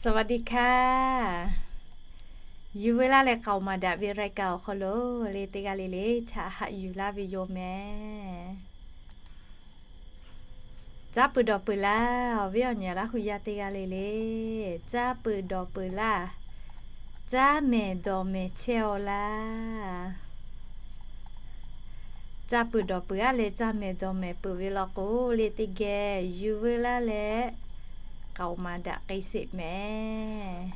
สวัสดีค่ะ Yuˬ veu laˇ leh k'aoˍ maˍ daꞈ ve รายการ awˬ hk'aw lo le teˇ g'aˇ le le htaꞈ haꞈ yuˬ laˇ ve yoˬ mehˍ. Caˇ peuˬ dawˬ peuˬ laˇ, awˬ viˉ awˬ nyi Laˇ hu yaˇ teˇ g'aˇ le le, caˇ peuˬ dawˬ peuˬ laˇ. Caˇ mehˍ dawˬ mehˍ chehˇ-aw laˇ. Caˇ peuˬ dawˬ peuˬ aˉ leh caˇ mehˍ dawˬ mehˍ peuˬ ve law k'o le teˇ geh yuˬ veu laˇ leh k'aoˍ maˍ daꞈ k'ai sheˍ mehˍ.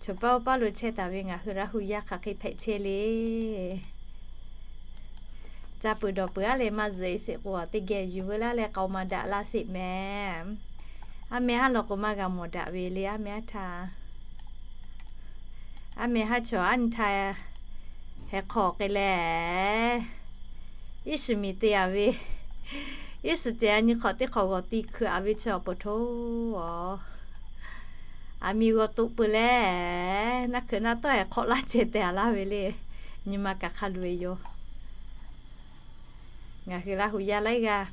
Chaw paˇ oˇ paˇ lo chehˇ taˍ ve ngaˬ hui Laˇ hu yaˇ hk'aˬ hk'e hpehꞈ chehˇ le. Caˇ peuˬ dawˬ peuˬ aˉ leh maˇ zuhꞈ e sheˍ k'o, teˇ geh yuˬ veu laˇ leh k'aoˍ maˍ daꞈ laˇ sheˍ mehˍ. Aˉ meh haˉ law k'o maˇ g'a mawˬ daꞈ ve le, aˉ meh aˉ htaˇ. Aˉ meh haˉ chaw aˉ nyi htaˇ heh hk'aw k'ai leh, iˉ shiˍ miˬ te-a ve, iˉ shiˍ cehˬ a nyi hk'awꞈ teˇ hk'awꞈ g'awˬ ti hkui-a ve chaw awˬ pon hto-a, aˬ miˬ g'awˬ toꞈ peuˬ leh, naˆ hkeuꞈ naˆ tawˆ heh hk'awꞈ laˇ cehˬ tehꞈ-a laˇ ve le. Nyi ma kaꞈ hk'a luˬ-e yoˬ. Ngaˬ hui Laˇ hu yaˇ laiˉ g'aˇ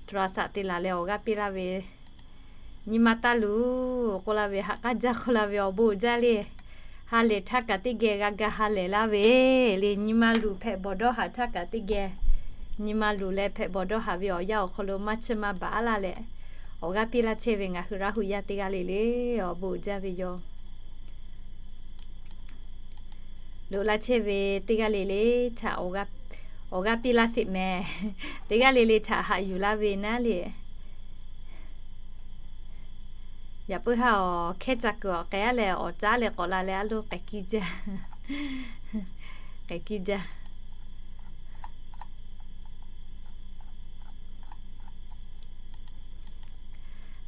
โทรศัพท์ te laˬ leh awˬ g'aˇ piˇ laˇ ve, nyi ma taˇ luˬ k'oˆ laˇ ve, haꞈ k'aˉ jaˇ k'oˆ laˇ ve awˬ bon jaˇ le. Ha lehˬ htaˇ kaꞈ teˇ geh g'a ga ha lehˬ laˇ ve le. Nyi ma luˬ hpehꞈ bawˬ dawˇ haˍ htaˇ kaꞈ teˇ geh nyi ma luˬ leh hpehꞈ bawˬ dawˇ haˍ ve awˬ yanˇ awˬ hk'aw lo maˇ chiˇ maˇ baˬ aˉ laˇ leh, awˬ g'aˇ piˇ laˇ chehˇ ve ngaˬ hui Laˇ hu yaˇ teˇ g'aˇ le le awˬ bon jaˇ ve yoˬ. Loꞈ la chehˇ ve teˇ g'aˇ le le htaꞈ awˬ g'aˇ piˇ laˇ sheˍ mehˍ. Teˇ g'aˇ le le htaꞈ haꞈ yuˬ laˇ ve naˉ le. Yaꞈ puiˉ haˉ awˬ hkehˉ ca kuiˬ awˬ k'ai aˉ leh awˬ caˉ leh k'awꞈ la leh aˉ lo k'ehˬ kiˇ jaˇ. K'ehˬ kiˇ jaˇ.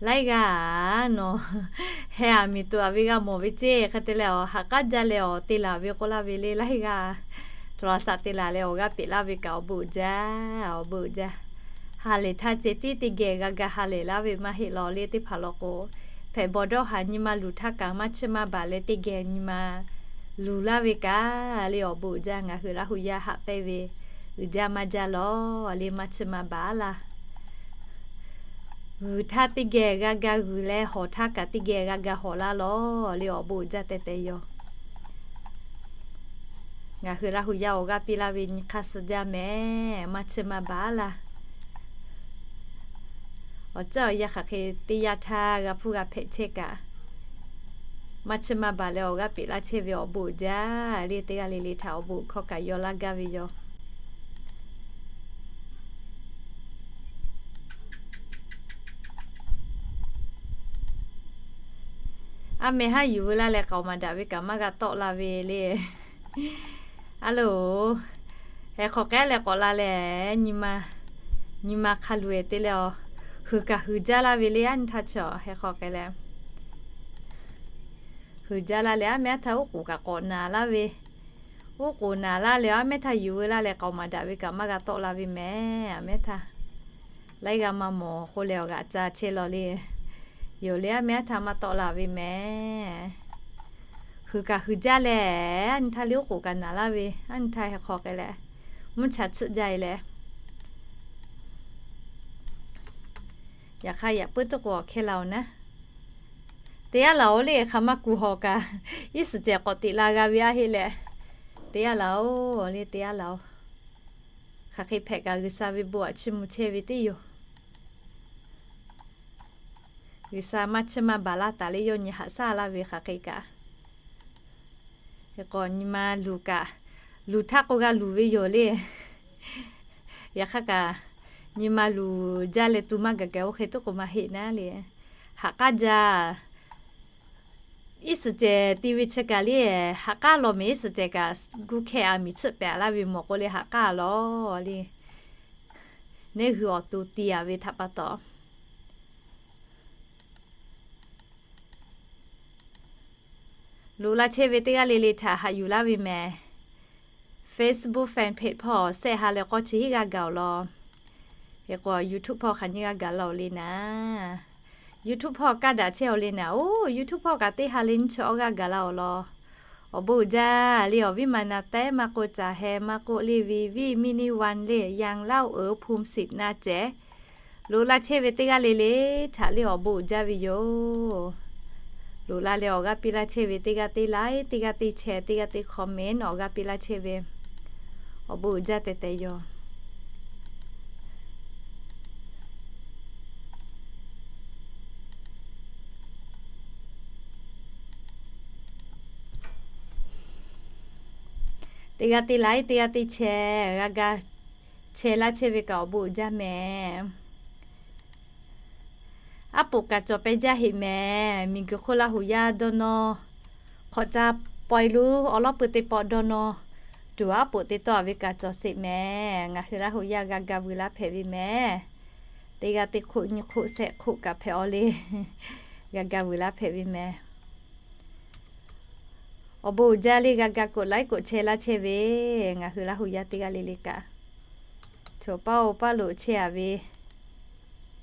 Laiˉ g'aˇ nawˬ heh aˬ miˬ tuˬ aˬ ve g'a mawˬ ve ceˇ hk'e te leh, awˬ haꞈ k'aˉ jaˇ leh awˬ te laˬ ve k'oˆ laˇ ve le. Laiˉ g'aˇ โทรศัพท์ te laˬ leh awˬ g'aˇ peꞈ laˇ ve kaꞈ awˬ bon jaˇ, awˬ bon jaˇ. Ha lehˬ htaˇ ceh tiˉ teˇ geh g'a ga ha lehˬ laˇ ve maˇ heˆ law le. Teˇ hpaˍ law k'o, hpehꞈ bawˬ dawˇ haˍ nyi ma luˬ htaˇ kaꞈ maˇ chiˇ maˇ baˬ leh teˇ geh nyi ma luˬ laˇ ve kaꞈ le awˬ bon jaˇ. Ngaˬ hui Laˇ hu yaˇ haꞈ pehnˇ ve uiˍ jaˇ maˇ jaˇ law le, maˇ chiˇ maˇ baˬ laˇ. G'uiˬ htaˇ teˇ geh g'a ga g'uiˬ leh, hawˬ htaˇ kaꞈ teˇ geh g'a ga hawˬ laˇ law le awˬ bon jaˇ tehꞈ tehꞈ yoˬ. Ngaˬ hui Laˇ hu yaˇ awˬ g'aˇ piˇ laˇ ve nyi hk'aˇ suh jaˇ mehˍ. Maˇ chiˇ maˇ baˬ laˇ. Awˬ ceuˬ awˬ yanˇ hk'aˬ hk'e teˇ yanˇ htaˇ g'a hpuˇ g'a hpehꞈ chehˇ kaꞈ, maˇ chiˇ maˇ baˬ leh awˬ g'aˇ peꞈ laˇ chehˇ ve awˬ bon jaˇ le. Teˇ g'aˇ le le htaꞈ awˬ bon hkawˇ kaꞈ yaw laˇ gaˇ ve yoˬ. Aˉ meh haˉ yuˬ veu laˇ leh k'aoˍ maˍ daꞈ ve kaꞈ maˇ g'a tawˆ la ve le. Aˉ loˬ, heh hk'aw k'ehˉ leh k'awꞈ la leh, nyi ma, nyi ma hk'a luˬ-e te leh, huiˬ kaꞈ huiˬ jaˇ laˇ ve le. Aˉ nyi htaˇ chaw heh hk'aw k'ehˉ leh huiˬ jaˇ laˇ leh, aˉ meh aˉ htaˇ oˉ k'oˍ kaꞈ k'awꞈ naˍ laˇ ve, oˉ k'oˍ naˍ laˇ leh, aˉ meh htaˇ yuˬ veu laˇ leh k'aoˍ maˍ daꞈ ve kaꞈ maˇ g'a tawˆ la ve mehˍ. Aˉ meh htaˇ laiˉ g'aˇ maˇ mawˬ k'oˆ leh awˬ g'aꞈ ca chehˇ law le. Yoˬ le, aˉ meh aˉ htaˇ maˇ tawˆ la ve mehˍ. Huiˬ kaꞈ huiˬ jaˇ leh, aˉ nyi htaˇ le oˉ k'oˍ kaꞈ naˍ laˇ ve, aˉ nyi htaˇ heh hk'aw k'ehˉ leh, mvuhˇ cha tsuhˆ jaˇ-e leh, yaꞈ hk'aˇ yaꞈ puiˉ tuˉ k'o awˬ hkehˇ la-oˬ naˉ. Te yaˇ laˬ-oˬ le, hk'aˬ maˇ kuˬ hawˬ kaꞈ, iˉ suhˍ cehˬ k'awꞈ teꞈ la g'a ve aˇ heˆ leh, te yaˇ laˬ-oˬ le, te yaˇ laˬ-oˬ. Hk'aˬ hk'e hpehꞈ kaꞈ G'uiˬsha ve bon aꞈ chiˇ mvuh chehˇ ve teˇ yoˬ. G'uiˬsha maˇ chiˇ maˇ baˬ laˇ taˍ le, yawˇ nyi haꞈ shaˉ laˇ ve hk'aˬ hk'e kaꞈ. Hk'e k'o nyi ma luˬ kaꞈ, luˬ htaˇ k'o g'a luˬ ve yoˬ le. Yaꞈ hk'aˇ kaꞈ, nyi ma luˬ jaˇ leh tu maˇ gaˬ gaˬ oˇ hk'e tuˉ k'o maˇ heˆ naˉ le. Haꞈ k'aˉ jaˇ. Iˉ suhˍ cehˬ ti ve chi kaꞈ le, haꞈ k'aˉ law mehˍ. Iˉ suhˍ cehˬ kaꞈ guˇ hkehˇ aˬ miˍ tsuhˆ pehˍ laˇ ve mawˬ k'o le, haꞈ k'aˉ law le. Neˇ hui awˬ to ti-a ve htaꞈ pa taw, loꞈ la chehˇ ve teˇ g'aˇ le le htaꞈ haꞈ yuˬ laˇ ve mehˍ. Facebook fan page hpawˇ share ha leh k'awˇ chi hiˉ g'aˇ gaˬ-oˬ law. Hk'e k'o YouTube hpawˇ hk'aˬ nyiˇ g'aˇ gaˬ laˇ-oˬ le naˉ. YouTube hpawˇ kaˇ daꞈ chehˇ-oˬ le naˉ. Oˇ, YouTube hpawˇ kaꞈ teˇ ha leh nyiˇ chi awˇ g'aˇ gaˬ laˇ-oˬ law. Awˬ bon uiˍ jaˇ le. Awˬ viˉ ma na teh maˇ k'oˆ, caˬ heh maˇ k'oˆ le, viˉ viˉ miˇ niˇ wan le, Yang Laˇ-oˬ, Phum Sit na cehˬ Loꞈ la chehˇ ve teˇ g'aˇ le le htaꞈ le awˬ bon uiˍ jaˇ ve yoˬ. Loꞈ la leh awˬ g'aˇ piˇ laˇ chehˇ ve teˇ g'aˇ teˇ like, teˇ g'aˇ teˇ share, teˇ g'aˇ teˇ comment awˬ g'aˇ piˇ laˇ chehˇ ve awˬ bon uiˍ jaˇ tehꞈ tehꞈ yoˬ. Teˇ g'aˇ teˇ like, teˇ g'aˇ teˇ share, g'a ga share laˇ chehˇ ve kaꞈ awˬ bon uiˍ jaˇ mehˍ. Aˉ poꞈ kaꞈ cawˬ pehˇ jaˇ heꞈ mehˍ. Miˬguiˬ hk'oˆ Laˇ huˍ yaˇ dawˇ nawˇ hk'awꞈ ca paw e lo awˬ lawˉ pui teˇ pawˆ dawˇ nawˇ tuˬ aˉ poꞈ teˇ tawˆ a ve kaꞈ cawˬ sheˍ mehˍ. Ngaˬ hui Laˇ huˍ yaˇ g'a ga vuiˬ laˇ hpehꞈ ve mehˍ. Teˇ g'aˇ teˇ hk'oˆ nyiˇ hk'oˆ shehˆ hk'oˆ kaꞈ hpehꞈ aw le. G'a ga vuiˬ laˇ hpehꞈ ve mehˍ. Awˬ bon uiˍ jaˇ le g'a ga กดไลค์ กดแชร์ laˇ chehˇ ve ngaˬ hui Laˇ huˍ yaˇ teˇ g'aˇ le le kaꞈ. Choˬ paˇ oˇ paˇ loꞈ chehˇ a ve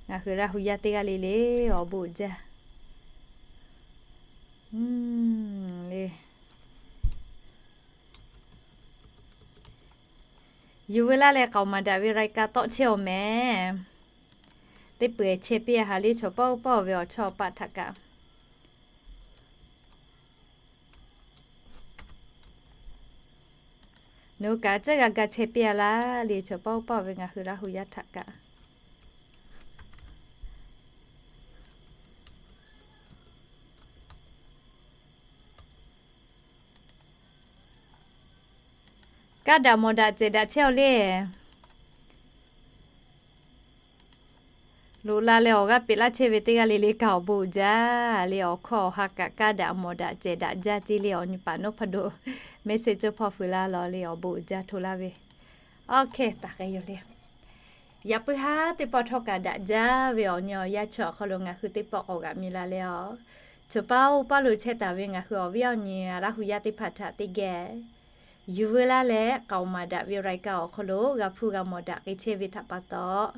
ngaˬ hui Laˇ huˍ yaˇ teˇ g'aˇ le le awˬ bon uiˍ jaˇ le. Yuˬ veu laˇ leh k'aoˍ maˍ daꞈ ve รายการ tawˆ chehˇ awˬ mehˍ. Teˇ peuˬ chehˇ piˇ a ha le chaw paˇ oˇ paˇ oˬ ve awˬ chawˇ awˬ paˆ htaꞈ kaꞈ. Nawˬ hui kaꞈ tcuhˉ g'a ga chehˇ piˇ a laˇ le chaw paˇ oˇ paˇ oˬ ve ngaˬ hui Laˇ huˍ yaˇ htaꞈ kaꞈ. Kaˇ daꞈ mawˬ daꞈ cehˬ daꞈ chehˇ aw le. Loꞈ la leh awˬ g'aˇ peꞈ laˇ chehˇ ve teˇ g'aˇ le le kaꞈ awˬ bon uiˍ jaˇ le. Awˬ hkawˇ awˬ ha kaꞈ kaˇ daꞈ mawˬ daꞈ cehˬ daꞈ jaˇ ce le. Awˬ nyi paˍ nawˉ hpaˇ do message cawˇ hpawˇ fuiˍ laˇ lawˬ le awˬ bon uiˍ jaˇ hto laˇ ve. Awˬ hkeh taˍ k'ai yoˬ le. Yaꞈ puiˉ haˉ teˇ pawˆ htawˇ kaꞈ daꞈ jaˇ ve awˬ nyi awˬ yanˇ chi awˬ hk'aw lo ngaˬ hui teˇ pawˆ k'awꞈ g'aꞈ mi la leh a, chaw paˇ oˇ paˇ lo chehˇ taˍ ve ngaˬ hui awˬ viˉ awˬ nyi Laˇ huˍ yaˇ teˇ hpaˍ htaꞈ teˇ geh yuˬ veu laˇ leh k'aoˍ maˍ daꞈ ve รายการ awˬ hk'aw lo g'a hpuˇ g'a mawˬ daꞈ k'ai chehˇ ve htaꞈ pa taw,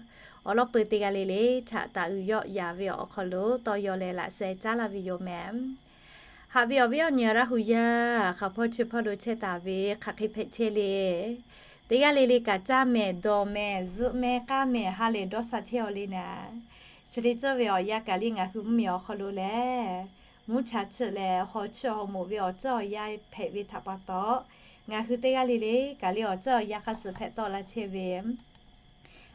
awˬ lawˉ pui teˇ g'aˇ le le htaꞈ taˍ uiˍ yawˆ yaˍ ve awˬ hk'aw lo tawˇ yaw leh laꞈ sheh caˉ laˇ ve yoˬ mehˍ. Haꞈ ve awˬ viˉ awˬ nyi Laˇ huˍ yaˇ hk'aˬ hpawˇ chi hpawˇ lo chehˇ taˍ ve hk'aˬ hk'e hpehꞈ chehˇ le. Teˇ g'aˇ le le kaꞈ caˇ mehˍ, dawˬ mehˍ, zuhꞈ mehˍ, k'aˇ mehˍ, ha lehˬ dawˇ sha chehˇ aw le naˍ. Chi hk'e cawˇ ve awˬ yanˇ kaꞈ le ngaˬ hui mvuhˇmiˬ awˬ hk'aw lo lehˬ, mvuhˇ cha chiˆ leh haw chiˆ haw moˍ ve awˬ ceuˬ awˬ yanˇ hpehꞈ ve htaꞈ pa taw, ngaˬ hui teˇ g'aˇ le le kaꞈ le awˬ ceuˬ awˬ yanˇ hk'a suhˍ hpehꞈ tawˆ la chehˇ ve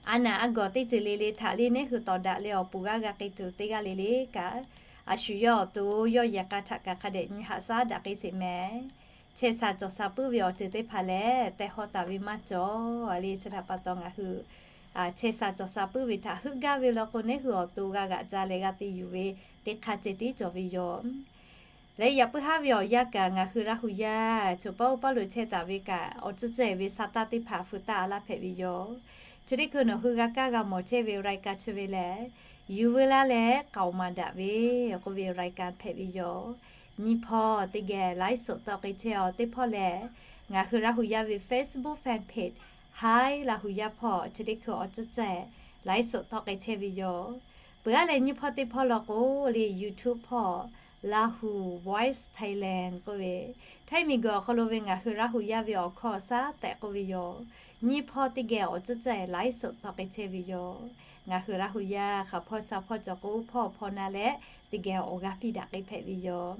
a naˍ a gawˬ teˇ ceuˬ le le htaꞈ le neˉ hui tawˍ daꞈ leh awˬ pon g'aˇ g'a k'ai tuˬ teˇ g'aˇ le le kaꞈ, a shu yawˇ awˬ to yawˇ yehˬ k'a htaꞈ kaꞈ hk'a dehꞈ nyi haꞈ shaˉ daꞈ k'ai sheˍ mehˍ. Chehˇ sha cawˬ sha puiˉ ve awˬ ceuˬ teˇ hpaˍ lehˬ, teh haw taˍ ve maˇ cawˬ le. Chi htaꞈ pa taw ngaˬ hui chehˇ sha cawˬ sha puiˉ ve htaꞈ heuˆ gaˇ ve law k'o, neˉ hui awˬ to g'a g'aꞈ ca leh g'a te yuˬ ve teˇ hk'aˇ ceh tiˉ cawˬ ve yoˬ. Leh yaꞈ puiˉ haˉ ve awˬ yanˇ kaꞈ ngaˬ hui Laˇ huˍ yaˇ chaw paˇ oˇ paˇ lo chehˇ taˍ ve kaꞈ, awˬ tcuhˉ cehˬ ve sa taˇ teˇ hpaˍ feu taˇ a laˇ hpehꞈ ve yoˬ. Chi teˇ hkui nawˬ hui g'a kaˇ g'a mawˬ chehˇ ve รายการ chi ve lehˬ, yuˬ veu laˇ leh k'aoˍ maˍ daꞈ ve k'oˆ ve รายการ hpehꞈ ve yoˬ. Nyiˇ hpawˇ teˇ geh ไลฟ์สด tawˆ k'ai chehˇ aw. Teˇ hpawˇ lehˬ, ngaˬ hui Laˇ huˍ yaˇ ve Facebook fan page Hi Laˇ huˍ yaˇ hpawˇ chi teˇ hkui awˬ tcuhˉ cehˬ ไลฟ์สด tawˆ k'ai chehˇ ve yoˬ. Peuˬ aˉ leh nyiˇ hpawˇ teˇ hpawˇ law k'o le, YouTube hpawˇ Lahu Voice Thailand k'oˆ ve, htaiˇ miˬguiˬ awˬ hk'aw lo ve ngaˬ hui Laˇ huˍ yaˇ ve awˬ hkawˇ shaˉ tehꞈ k'oˆ ve yoˬ. Nyiˇ hpawˇ teˇ geh awˬ tcuhˉ cehˬ ไลฟ์สด tawˆ k'ai chehˇ ve yoˬ. Ngaˬ hui Laˇ huˍ yaˇ hk'aˬ hpawˇ sha hpawˇ cawˬ k'o, hpawˇ hpawˇ na leh teˇ geh awˬ g'aˇ piˇ daꞈ k'ai hpehꞈ ve yoˬ.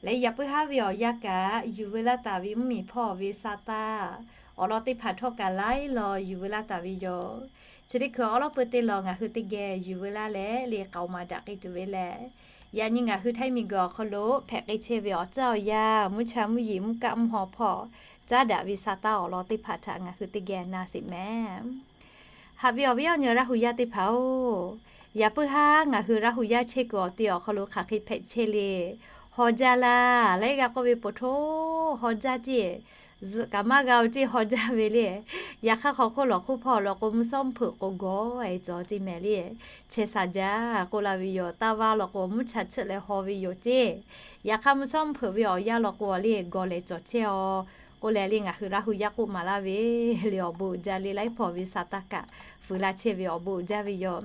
Leh yaꞈ puiˉ haˉ ve awˬ yanˇ kaꞈ, yuˬ veu laˇ taˍ ve mvuhˇmiˬ hpawˇ ve sa taˇ awˬ lawn teˇ hpaˍ htawˇ kaꞈ laiˉ law yuˬ veu laˇ taˍ ve yoˬ. Chi teˇ hkui awˬ lawn pui teˇ law ngaˬ hui teˇ geh yuˬ veu laˇ leh le k'aoˍ maˍ daꞈ k'ai tuˬ ve lehˬ, yaꞈ nyi ngaˬ hui htaiˇ miˬguiˬ awˬ hk'aw lo hpehꞈ k'ai chehˇ ve awˬ ceuˬ awˬ yanˇ, mvuhˇ cha mvuhˇ yeˬ mvuhˇ kaˆ mvuhˇ haw hpawˇ caˉ daꞈ ve sa taˇ awˬ lawn teˇ hpaˍ htaꞈ ngaˬ hui teˇ geh na sheˍ mehˍ. Haꞈ ve awˬ viˉ awˬ nyi Laˇ huˍ yaˇ teˇ hpaˍ-oˬ, yaꞈ puiˉ haˉ ngaˬ hui Laˇ huˍ yaˇ chehˇ kuiˬ awˬ te awˬ hk'aw lo hk'aˬ hk'e hpehꞈ chehˇ le. Haw jaˇ laˇ leh g'a k'oˆ ve poˬ htoˇ haw jaˇ ceˇ. Zuhꞈ kaꞈ maˇ g'a-o ceˇ, haw jaˇ ve le. Yaꞈ hk'aˇ hk'aw hk'oˆ lawˬ hk'oˆ hpawˇ law k'o, mvuhˇ shawˉ mvuhˇ hpeuꞈ k'o gawˬ-e cawˬ ceˇ mehˍ le. Chehˇ sha jaˇ k'oˆ la ve yoˬ. Taˇ vaˇ law k'o, mvuhˇ cha chiˆ leh haw ve yoˬ ceˇ. Yaꞈ hk'aˇ mvuhˇ shawˉ mvuhˇ hpeuꞈ ve awˬ yanˇ law k'o le, gawˬ leh cawˬ chehˇ-aw k'oˆ leh le ngaˬ hui Laˇ huˍ yaˇ k'oˆ maˍ laˇ ve le awˬ bon uiˍ jaˇ le. Laiˉ hpawˇ ve sa taˇ kaꞈ fuiˍ la chehˇ ve awˬ bon uiˍ jaˇ ve yoˬ.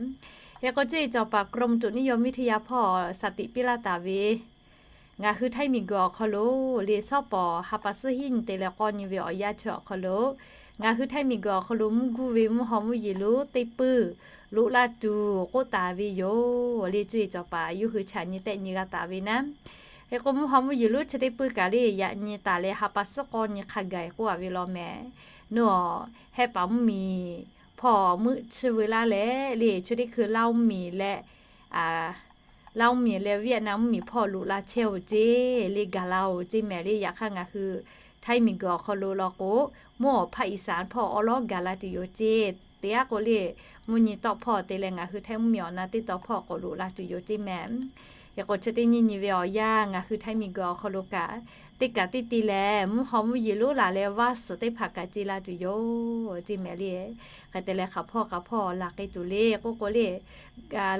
Hk'e k'o, ceˇ cawˬ paˍ กรมอุตุนิยมวิทยา hpawˇ shaˍ tiꞈ piˇ laˇ taˍ ve ngaˬ hui htaiˇ miˬguiˬ awˬ hk'aw lo le shawˉ pawˍ ha pa suhˉ hiˉ nyi te leh k'awˇ nyi ve awˬ yanˇ chi awˬ hk'aw lo, ngaˬ hui Htaiˇ miˬguiˬ awˬ hk'aw lo mvuhˇ guˇ ve mvuhˇ haw mvuhˇ yeˬ lonˉ teˇ puiˇ loꞈ la tuˬ k'oˆ taˍ ve yoˬ. Le cuˇ yiˍ cawˬ paˍ yawˇ hui chaꞈ nyi tehˆ nyi g'a taˍ ve naˉ. Hk'e k'o, mvuhˇ haw mvuhˇ yeˬ lonˉ chi teˇ puiˇ kaꞈ le yaꞈ nyi taˍ leh ha pa suhˉ k'awˇ nyi hk'a gaˬ k'oˆ a ve law mehˍ. Nawˬ hehˆ paˍ mvuhˇmiˬ hpawˇ meuˆ chiˇ veu laˇ leh le chi teˇ hkui Laˇ mvuhˇmiˬ leh Laˇ mvuhˇmiˬ leh Vietnam mvuhˇmiˬ hpawˇ loꞈ la chehˇ oˬ ceˇ, le gaˬ la oˬ ceˇ mehˍ. Le yaꞈ hk'aˇ ngaˬ hui Htaiˇ miˬguiˬ awˬ hk'aw lo law k'o, mvuhˇ awˬ hpaˇ Iˍsaˍ hpawˇ awˉ lawˉ gaˬ la tuˬ yoˬ ceˇ. Teˇ aˉ k'o le, mvuhˇ nyi tawˆ hpawˇ te leh ngaˬ hui Htaiˇ mvuhˇmiˬ awˬ na teˇ taw hpawˇ k'awꞈ loꞈ la tuˬ yoˬ ceˇ mehˍ. Hk'e k'o, chi teˇ nyiˇ nyi ve awˬ yanˇ ngaˬ hui Htaiˇ miˬguiˬ awˬ hk'aw lo kaꞈ, teˇ kaꞈ teˇ te leh mvuhˇ haw mvuhˇ yeˬ lonˉ laˬ leh vaˇ suhˍ teˇ hpaˍ kaꞈ ce la tuˬ yoˬ ceˇ mehˍ le. Hk'e te leh hk'aˬ hpawˇ hk'aˬ hpawˇ laˬ k'ai tuˬ le k'oˆ k'o le,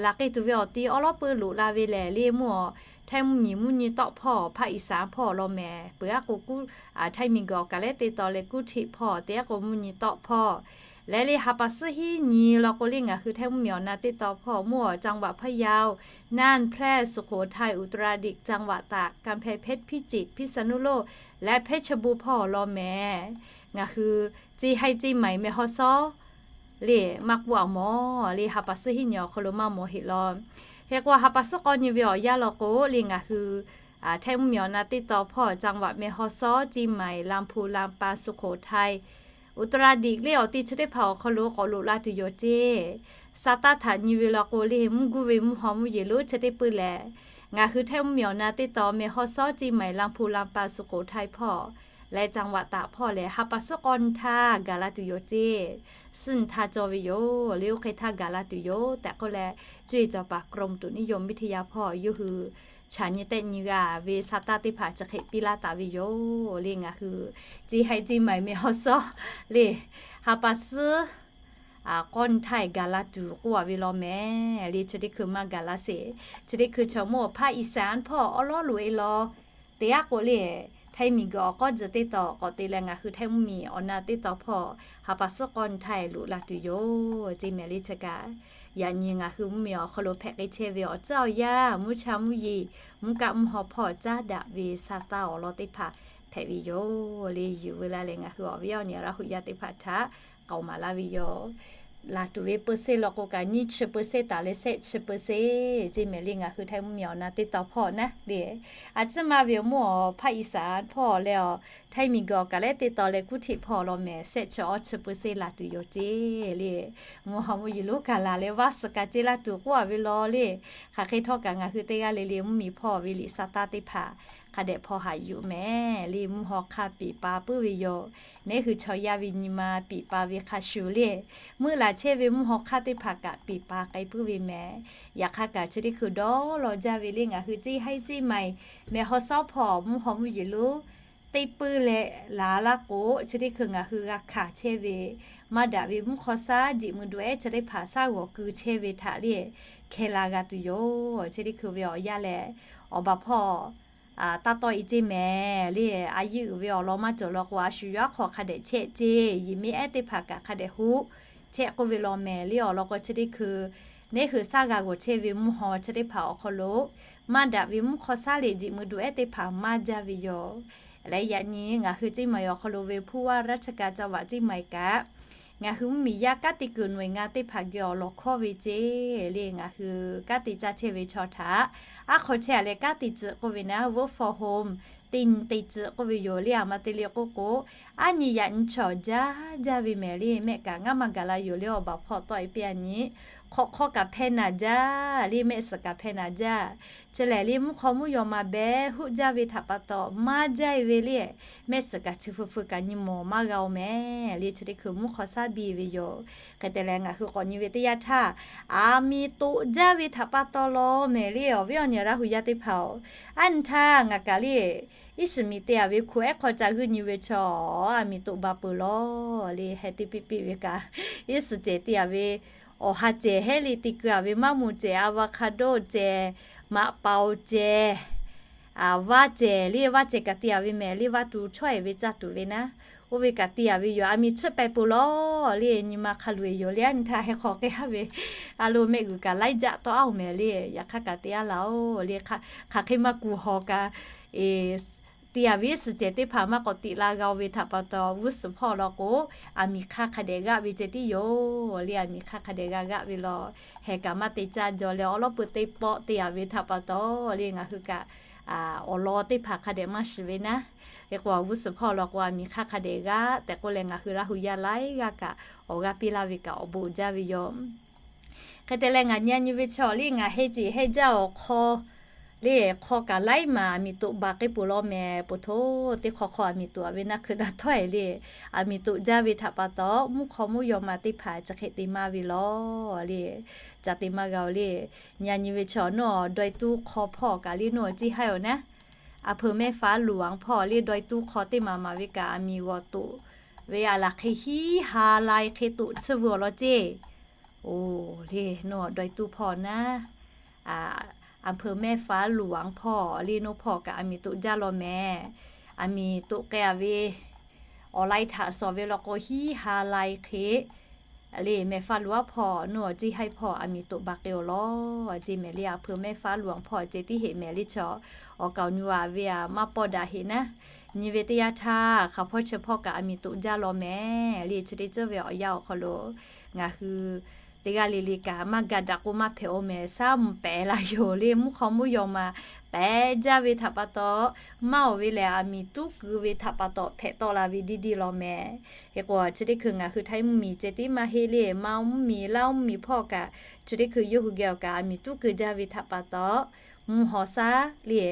laˬ k'ai tuˬ ve awˬ ti awˉ lawˉ peuˇ loꞈ la ve lehˬ le, mvuhˇ awˬ Htaiˇ mvuhˇmiˬ mvuhˇ nyi tawˆ hpawˇ hpaˇ Iˍsaˍ hpawˇ law mehˍ. Peuˬ aˉ k'o, Htaiˇ miˬguiˬ awˬ kaˬ lehˉ teˇ taw leh kuˇ htiꞈ hpawˇ teˇ aˉ k'o mvuhˇ nyi tawˆ hpawˇ leh le ha pa suhˉ hiˉ nyi law k'o le, ngaˬ hui Htaiˇ mvuhˇmiˬ awˬ na teˇ taw hpawˇ mvuhˇ awˬ จังหวัดพะเยา น่าน แพร่ สุโขทัย อุตรดิตถ์ จังหวัดตาก กำแพงเพชร พิจิตร พิษณุโลก และเพชรบูรณ์ hpawˇ law mehˍ. Ngaˬ hui ceˇ haiˇ ceˇ maiˍ แม่ฮ่องสอน le maˇ k'oˆ a mawˬ le ha pa suhˉ hiˉ nyi awˬ hk'aw lo maˇ mawˬ heˆ law. Hk'e k'o, ha pa suhˉ k'awˇ nyi ve awˬ yanˇ law k'o le, ngaˬ hui Htaiˇ mvuhˇmiˬ awˬ na teˇ taw hpawˇ จังหวัดแม่ฮ่องสอน เชียงใหม่ ลำพูน ลำปาง สุโขทัย อุตรดิตถ์ le awˬ ti chi teˇ hpaˍ awˬ hk'aw lo k'awꞈ loꞈ la tuˬ yoˬ ceˇ. Sa taˇ htaꞈ nyi ve law k'o le, mvuhˇ guˇ ve mvuhˇ haw mvuhˇ yeˬ lonˉ chi teˇ puiˇ lehˬ, ngaˬ hui Htaiˇ mvuhˇmiˬ awˬ na teˇ taw แม่ฮ่องสอน เชียงใหม่ ลำพูน ลำปาง สุโขทัย hpawˇ leh จังหวัดตาก hpawˇ lehˬ ha pa suhˉ k'awˇ nyi htaˇ gaˬ la tuˬ yoˬ ceˇ. Suhˉ nyi htaˇ cawˬ ve yoˬ le, oˇ hk'e htaˇ gaˬ la tuˬ yoˬ tehꞈ k'oˆ leh, cuˇ yiˍ cawˬ paˍ กรมอุตุนิยมวิทยา hpawˇ yawˇ hui chaꞈ nyi tehˆ nyi g'a ve sa taˇ teˇ hpaˍ chi hk'e piˇ laˇ taˍ ve yoˬ le. Ngaˬ hui ceˇ haiˇ ceˇ maiˍ แม่ฮ่องสอน le ha pa suhˉ k'awˇ nyi htaˇ gaˬ la tuˬ k'oˆ a ve law mehˍ le. Chi teˇ hkui maˇ gaˬ la sheˍ. Chi teˇ hkui chaw mvuhˇ awˬ hpaˇ Iˍsaˍ hpawˇ awˉ lawˉ loꞈ e law teˇ aˉ k'o le, Htaiˇ miˬguiˬ awˬ k'awˇ tcuh teˇ taw k'awꞈ te leh ngaˬ hui Htaiˇ mvuhˇmiˬ awˬ na teˇ taw hpawˇ ha pa suhˉ k'awˇ nyi htaˇ loꞈ la tuˬ yoˬ ceˇ mehˍ le. Chi kaꞈ yaꞈ nyi ngaˬ hui mvuhˇmiˬ awˬ hk'aw lo hpehꞈ k'ai chehˇ ve awˬ tcuhˉ awˬ yanˇ mvuhˇ cha mvuhˇ yeˬ mvuhˇ kaˆ mvuhˇ haw hpawˇ caˉ daꞈ ve sa taˇ awˬ lawn teˇ hpaˍ hpehꞈ ve yoˬ le. Yuˬ veu la leh ngaˬ hui awˬ viˉ awˬ nyi Laˇ huˍ yaˇ teˇ hpaˍ htaꞈ k'aoˍ maˍ laˇ ve yoˬ. Laˬ tuˬ ve เปอร์เซ็นต์ law k'o kaꞈ nyiˇ chi เปอร์เซ็นต์ taˍ leh shehˆ chi เปอร์เซ็นต์ ceˇ mehˍ le. Ngaˬ hui Htaiˇ mvuhˇmiˬ awˬ na teˇ taw hpawˇ naˉ le, a ciˉ ma ve awˬ mvuhˇ awˬ hpaˇ Iˍsaˍ hpawˇ leh awˬ Htaiˇ miˬguiˬ awˬ kaˬ lehˉ teˇ taw leh kuˇ htiꞈ hpawˇ law mehˍ, shehˆ chi awˇ chi เปอร์เซ็นต์ laˬ tuˬ yoˬ ceˇ le. Mvuhˇ haw mvuhˇ yeˬ lonˉ gaˬ laˬ leh vaˇ suhˍ kaꞈ ce la tuˬ k'oˆ a ve law le. Hk'aˬ hk'e htawˇ kaꞈ ngaˬ hui teˇ g'aˇ le le mvuhˇmiˬ hpawˇ ve liꞈ sa taˇ teˇ hpaˍ hk'a dehꞈ hpaw haꞈ yuˬ mehˍ le. Mvuhˇ haw hk'a piˍ pa puiˉ ve yoˬ. Neˉ hui chaw yaˇ ve nyi ma piˍ pa ve hk'a shuˍ le, meuˆ laˬ chehˇ ve mvuhˇ haw hk'aˇ teˇ hpaˍ kaꞈ piˍ pa k'ai puiˉ ve mehˍ. Yaꞈ hk'aˇ kaꞈ chi teˇ hkui dawˇ law jaˇ ve le, ngaˬ hui ceˇ haiˇ ceˇ maiˍ แม่ฮ่องสอน hpawˇ mvuhˇ haw mvuhˇ yeˬ lonˉ teˇ puiˇ leh laˬ laˇ k'o, chi teˇ hkui ngaˬ hui g'a hkanˍ chehˇ ve maˇ daꞈ ve mvuhˇ hk'aw shaˉ jiꞈ mui du ehˉ chi teˇ hpaˍ shaˉ g'awˬ keu chehˇ ve htaꞈ le hkeh la g'a tuˬ yoˬ. Chi teˇ hkui ve awˬ yanˇ lehˬ, awˬ baˬ hpawˇ taˇ tawˆ e ceˇ mehˍ le. A yehˉ uiˍ ve awˬ lawn maˇ cawˬ law k'o, a shu yawˇ aˉ hk'aw hk'a dehꞈ chehˇ ceˇ, yehˬ miˇ ehˉ teˇ hpaˍ kaꞈ hk'a dehꞈ hoˆ chehˇ k'oˆ ve law mehˍ le. Awˬ lawn k'o, chi teˇ hkui neˉ hui shaˉ g'a g'awˬ chehˇ ve mvuhˇ haw chi teˇ hpaˍ awˬ hk'aw lo maˇ daꞈ ve mvuhˇ hk'aw shaˉ leh jiꞈ mui du ehˉ teˇ hpaˍ maˇ jaˇ ve yoˬ. Leh yaꞈ nyi ngaˬ hui ceˇ maiˍ awˬ hk'aw lo ve ผู้ว่าราชการจังหวัดเชียงใหม่ kaꞈ, ngaˬ hui mvuhˇmiˬ yaˇ kanˉ te kuiˬ หน่วยงาน teˇ hpaˍ geh awˬ lawn hkawˇ ve ceˇ le. Ngaˬ hui kanˉ te caˇ chehˇ ve chaw htaꞈ aˉ hk'aw chehˇ a leh kanˉ te tcuh k'oˆ ve naˉ, work from home te nyi te tcuh k'oˆ ve yoˬ le. A ma te le k'oˆ k'o, aˉ nyi yaꞈ nyi chaw jaˇ jaˇ ve mehˍ le. Mehˆ kaꞈ ngaˇ maˇ gaˬ la yoˬ le. Awˬ baˬ hpawˇ tawˆ e piˇ a nyi, hk'awꞈ hk'awˇ kaꞈ hpehˇ naˍ jaˇ le, mehˆ suhˍ kaꞈ hpehˇ naˍ jaˇ. Chi lehˬ le, mvuhˇ hk'aw mvuhˇ yaw ma behˬ huˆ jaˇ ve htaꞈ pa taw maˇ jaˇ e ve le. Mehˆ suhˍ kaꞈ chi feu feu kaꞈ nyi mawˬ maˇ g'a oˬ mehˍ le. Chi teˇ hkui mvuhˇ hk'aw shaˉ biˇ ve yoˬ. Hk'e te leh ngaˬ hui k'awꞈ nyi ve teˇ yanˇ htaˇ, aˬ miˍ toꞈ jaˇ ve htaꞈ pa taw law mehˍ le. Awˬ viˉ awˬ nyi Laˇ huˍ yaˇ teˇ hpaˍ-oˬ, aˉ nyi htaˇ ngaˬ kaꞈ le, iˉ shiˍ miˍ te a ve hku ehˉ hk'aw ca g'uiˇ nyi ve chaw, aˬ miˍ toꞈ ba peuˬ law le. Heh teˇ piˇ piˇ ve kaꞈ, iˉ shiˍ cehˬ te a ve, awˬ ha cehˬ hehˉ le te keu a ve, maˇ moˍ cehˬ, avocado cehˬ, maꞈ paoˍ cehˬ, vaˇ cehˬ le, vaˇ cehˬ kaꞈ te a ve mehˍ le. Vaˇ tuˬ chawˇ e ve caˇ tuˬ ve naˉ, oˇ ve kaꞈ te a ve yoˬ. Aˬ miˍ tsuhˇ pehˍ peuˬ law le. Nyi ma hk'a luˬ e yoˬ le. Aˉ nyi htaˇ heh hk'aw k'ai haˉ ve, a lo mehˆ g'uiˬ kaꞈ laiˉ jaˆ tawˆ aˉ oˬ mehˍ le. Yaꞈ hk'aˇ kaꞈ te aˉ laˬ oˬ le. Hk'aˬ hk'e maˇ kuˬ hawˬ kaꞈ, e Te yaꞈ ve suhˍ cehˬ teˇ hpaˍ maˇ k'awꞈ tiꞈ la g'a-o ve htaꞈ pa taw, g'uˇ suhˍ hpawˇ law k'o, aˬ miˍ hk'aˇ hk'a dehꞈ g'aˆ ve ceh tiˉ yoˬ le. Aˬ miˍ hk'aˇ hk'a dehꞈ g'a g'aˆ ve law, heh kaꞈ maˇ te caˇ jaw leh awˉ lawˉ peuˬ teˇ pawˆ te yaꞈ ve htaꞈ pa taw le, ngaˬ hui kaꞈ awˬ lawn teˇ hpaˍ hk'a dehꞈ maˇ shiˍ ve naˉ. Hk'e k'o, g'uˇ suhˍ hpawˇ law k'o, aˬ miˍ hk'aˇ hk'a dehꞈ g'aˆ tehꞈ k'oˆ leh, ngaˬ hui Laˇ hu yaˇ laiˉ g'aˇ kaꞈ awˬ g'aˇ piˇ laˇ ve kaꞈ awˬ bon jaˇ ve yoˬ. Hk'e te leh, ngaˬ nyi nyi ve chaw le, ngaˬ heh ceˬ heh jaˇ awˬ hk'aw le, hk'aw kaꞈ laiˉ maˬ aˬ miˍ toꞈ baˬ k'ai peuˬ law mehˍ. Poˬ htoˇ teˇ hk'aw hk'aw aˬ miˍ toꞈ ve naˆ hkui daꞈ htawˇ e le, aˬ miˍ toꞈ jaˇ ve htaꞈ pa taw, mvuhˇ hk'aw mvuhˇ yaw ma teˇ hpaˍ chi hk'e te maˇ ve law le, ca te maˇ g'a-o le. Nyi nyi ve chaw, nawˬ dawˇ e tuˇ hk'aw hpawˇ kaꞈ le, nawˬ ceˇ haiˉ-oˬ naˉ. Aˬ hpeuꞈ mehˇ faˉ luˬ aˬ hpawˇ le, dawˇ e tuˇ hk'aw teˇ maˬ maˍ ve kaꞈ aˬ miˍ g'awˬ toꞈ ve aˬ laˬ hk'e hiˉ ha lai hk'e toꞈ tsuhˇ veu awˬ lawn ceˇ. Oˬ le, nawˬ dawˇ e tuˇ hpawˇ naˉ, aˬ hpeuꞈ mehˇ faˉ luˬ aˬ hpawˇ le, nawˬ hpawˇ kaꞈ aˬ miˍ toꞈ jaˇ law mehˍ. Aˬ miˍ toꞈ k'ai ve awˬ lai htaꞈ shawˍ ve law k'o, hiˉ ha lai hk'e le, mehˇ faˉ luˬ aˬ hpawˇ, nawˬ ceˇ haiˉ hpawˇ aˬ miˍ toꞈ baˬ k'ai-oˬ law ceˇ mehˍ le. Aˬ hpeuꞈ mehˇ faˉ luˬ aˬ hpawˇ ceh tiˉ heˆ mehˍ le chaw, awˬ kaoˬ nyu aˬ ve aˬ maˇ pawˇ daꞈ heˆ naˉ. Nyi ve teˇ yanˇ htaˇ, hk'aˬ hpawˇ chi hpawˇ kaꞈ aˬ miˍ toꞈ jaˇ law mehˍ le. Chi teˇ ceuˬ ve awˬ yanˇ awˬ hk'aw lo ngaˬ hui teˇ g'aˇ le le kaꞈ maˇ ga daꞈ k'o maˇ hpehꞈ-oˬ mehˍ. Shaˉ mvuh pehˍ la yoˬ le, mvuhˇ hk'aw mvuhˇ yaw ma pehˍ jaˇ ve htaꞈ pa taw, maˇ oˬ ve lehˬ aˬ miˍ tuˉ keu ve htaꞈ pa taw hpehꞈ tawˆ la ve diˇ diˇ law mehˍ. Hk'e k'o, chi teˇ hkui ngaˬ hui Htaiˇ mvuhˇmiˬ ceh tiˉ maˇ heˆ le, Manˇ mvuhˇmiˬ, Laˇ mvuhˇmiˬ hpawˇ kaꞈ chi teˇ hkui yawˇ hui geh awˬ kaꞈ aˬ miˍ tuˉ keu jaˇ ve htaꞈ pa taw, mvuhˇ haw shaˉ le,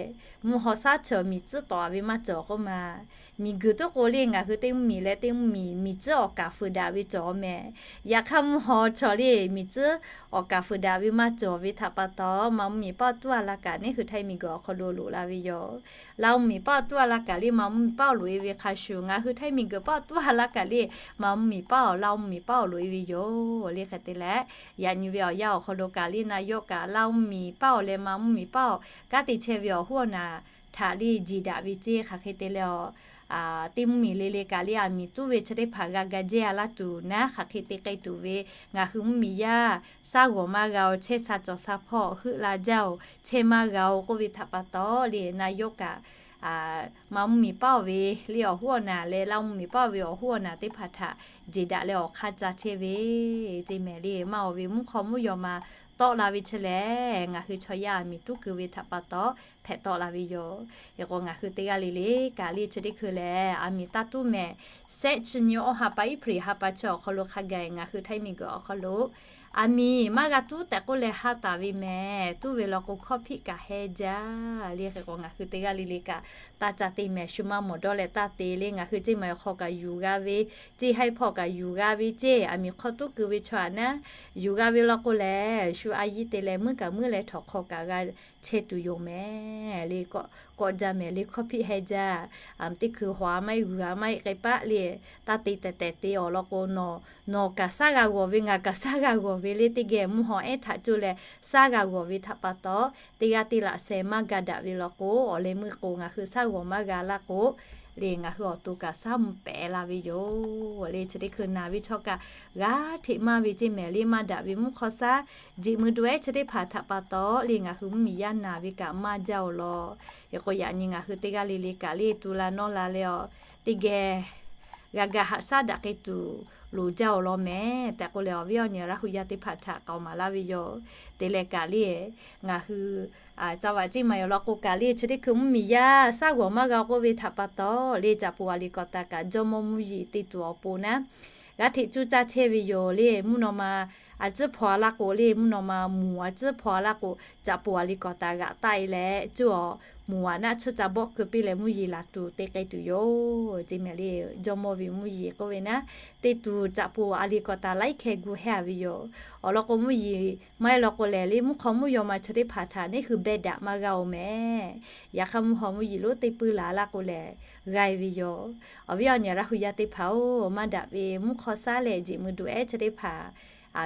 mvuhˇ haw shaˉ chaw miˬ tcuhˉ tawˍ ve maˇ cawˬ k'oˆ ma. Miˬ guiˬ tuˉ k'o le, ngaˬ hui teˇ mvuhˇmiˬ leh teˇ mvuhˇmiˬ miˬ tcuhˉ awˬ kaˍ fuiˍ daꞈ ve cawˬ mehˍ. Yaꞈ hk'aˇ mvuhˇ haw chaw le, miˬ tcuhˉ awˬ kaˍ fuiˍ daꞈ ve maˇ cawˬ ve htaꞈ pa taw, Manˇ mvuhˇmiˬ paˇ awˬ tuˉ a la kaꞈ neˇ hui Htaiˇ miˬ guiˬ awˬ hk'aw lo loꞈ la ve yoˬ. Laˇ mvuhˇmiˬ paˇ awˬ tuˉ a la kaꞈ le, Manˇ mvuhˇmiˬ paˇ awˬ loꞈ e ve hk'a shuˍ, ngaˬ hui Htaiˇ miˬ guiˬ paˇ awˬ tuˉ a la kaꞈ le, Manˇ mvuhˇmiˬ paˇ awˬ, Laˇ mvuhˇmiˬ paˇ awˬ loꞈ e ve yoˬ le. Hk'e te leh, yaꞈ nyi ve awˬ yanˇ awˬ hk'aw lo kaꞈ le, naˍ yawˇ kaꞈ Laˇ mvuhˇmiˬ paˇ awˬ leh Manˇ mvuhˇmiˬ paˇ awˬ kanˉ te chehˇ ve awˬ hoˉ awˬ naˍ htaꞈ le jeˬ daꞈ ve ceˇ. Hk'aˬ hk'e te leh, teˇ mvuhˇmiˬ le le kaꞈ le, aˬ miˍ tuˉ ve chi teˇ hpaˍ g'a ga jehˇ a laˇ tuˬ naˉ, hk'aˬ hk'e te k'ai tuˬ ve ngaˬ hui mvuhˇmiˬ yaˇ shaˉ g'awˬ maˇ g'a-oˬ, chehˇ sha cawˬ sha hpawˇ heuˆ la jaˇ-oˬ, chehˇ maˇ g'a-oˬ k'oˆ ve htaꞈ pa taw le, naˍ yawˇ kaꞈ Manˇ mvuhˇmiˬ paˇ awˬ ve le awˬ hoˉ awˬ naˍ leh Laˇ mvuhˇmiˬ paˇ awˬ ve awˬ hoˉ awˬ naˍ teˇ hpaˍ htaꞈ jeˬ daꞈ leh awˬ hk'aˇ ca chehˇ ve ceˇ mehˍ le. Maˇ oˬ ve mvuhˇ hk'aw mvuhˇ yaw ma tawˆ la ve chi lehˬ, ngaˬ hui chaw yaˇ aˬ miˍ tuˉ keu ve htaꞈ pa taw hpehꞈ tawˆ la ve yoˬ. Hk'e k'o, ngaˬ hui teˇ g'aˇ le le kaꞈ le chi teˇ hkui lehˬ, aˬ miˍ taˇ tuˉ mehˍ. Sehˆ chi nyi awˇ ha pa April ha pa chi awˬ hk'aw lo hk'a gaˬ ngaˬ hui Htaiˇ miˬ guiˬ awˬ hk'aw lo aˬ miˍ maˇ g'a tuˉ tehꞈ k'oˆ leh haˉ taˍ ve mehˍ. Tuˉ ve law k'o, hkawˇ hpiˆ kaꞈ heh jaˇ le. Hk'e k'o, ngaˬ hui teˇ g'aˇ le le kaꞈ taˇ ca te mehˍ. Shu maˇ mawˬ dawˇ leh taˇ te le. Ngaˬ hui ceˇ maˬ awˬ hk'aw kaꞈ yuˬ g'a ve ceˇ, haiˉ hpawˇ kaꞈ yuˬ g'a ve ceˇ, aˬ miˍ hk'aw tuˉ keu ve chaw aꞈ naˉ yuˬ g'a ve law k'o lehˬ, shu a yiˇ te leh muiˉ kaꞈ muiˉ leh htawnˍ hk'aw kaꞈ g'a chehˇ tuˬ yoˬ mehˍ le. Kawˆ jaˇ mehˍ le, hkawˇ hpiˆ heh jaˇ. Aˬ miˍ teˇ hkui hawˍ a maˇ heˆ, g'uiˬ a maˇ heˆ, k'ai paˆ le, taˇ te tehꞈ tehꞈ te awˬ lawn k'o, nawˬ kaꞈ shaˉ g'a g'awˬ ve, ngaˬ kaꞈ shaˉ g'a g'awˬ ve le, teˇ geh mvuhˇ haw ehˉ htaꞈ coˇ leh shaˉ g'a g'awˬ ve htaꞈ pa taw, teˇ g'aˇ teˇ laꞈ sheh maˇ ga daꞈ ve law k'o, awˬ leh meuˇ k'o ngaˬ hui shaˉ g'awˬ maˇ g'a laˇ k'o le, ngaˬ hui awˬ to kaꞈ shaˉ mvuh pehˍ la ve yoˬ le. Chi teˇ hkui naˬ ve chaw kaꞈ g'a hteꞈ maˇ ve ceˇ mehˍ le. Maˇ daꞈ ve mvuhˇ hk'aw shaˉ jeꞈ mui du ehˉ chi teˇ hpaˍ htaꞈ pa taw le, ngaˬ hui mvuhˇmiˬ yaˇ naˬ ve kaꞈ maˇ jaˇ-oˬ law. Hk'e k'o, yaꞈ nyi ngaˬ hui teˇ g'aˇ le le kaꞈ le, tu la nawˇ la leh awˬ teˇ geh g'a ga haꞈ shaˉ daꞈ k'ai tuˬ loˍ jaˇ-oˬ law mehˍ tehꞈ k'oˆ leh, awˬ viˉ awˬ nyi Laˇ hu yaˇ teˇ hpaˍ htaꞈ k'aoˍ maˍ laˇ ve yoˬ. Te leh kaꞈ le, ngaˬ hui caˇ vaꞈ ceˇ maˬ yoˬ law k'o kaꞈ le, chi teˇ hkui mvuhˇmiˬ yaˇ shaˉ g'awˬ maˇ g'a k'oˆ ve htaꞈ pa taw le, caꞈ poˍ a liꞈ kawꞈ taˍ kaꞈ jawˇmawˇ mvuhˇ yeˬ te tuˬ awˬ pon naˉ, g'aˇ hteꞈ cuˇ caˇ chehˇ ve yoˬ le. Mvuhˇ naw ma a tcuhˉ hpaw a laˇ k'o le, mvuhˇ naw ma mvuhˬ a tcuhˉ hpaw a laˇ k'o, caꞈ poˍ a liꞈ kawꞈ taˍ g'aꞈ taˆ e leh, cuˇ awˬ mvuhˬ a naˆ tsuhˇ ca bawˆ keu piˇ leh mvuhˇ yeˬ laˬ tuˬ te k'ai tuˬ yoˬ ceˇ mehˍ le. Jawˇmawˇ ve mvuhˇ yeˬ k'oˆ ve naˉ, te tuˬ caꞈ poˍ a liꞈ kawꞈ taˍ laiˉ hkeh gu hehˇ a ve yoˬ. Awˬ lawn k'o, mvuhˇ yeˬ maˇ heˆ law k'o lehˬ le, mvuhˇ hk'aw mvuhˇ yaw ma chi teˇ hpaˍ htaꞈ neˇ hui beh daꞈ maˇ g'a-oˬ mehˍ. Yaꞈ hk'aˇ mvuhˇ haw mvuhˇ yeˬ lonˉ teˇ puiˇ la laˇ k'o lehˬ, g'a e ve yoˬ. Awˬ viˉ awˬ nyi Laˇ hu yaˇ teˇ hpaˍ-oˬ, maˇ daꞈ ve mvuhˇ hk'aw shaˉ leh jeꞈ mui du ehˉ chi teˇ hpaˍ,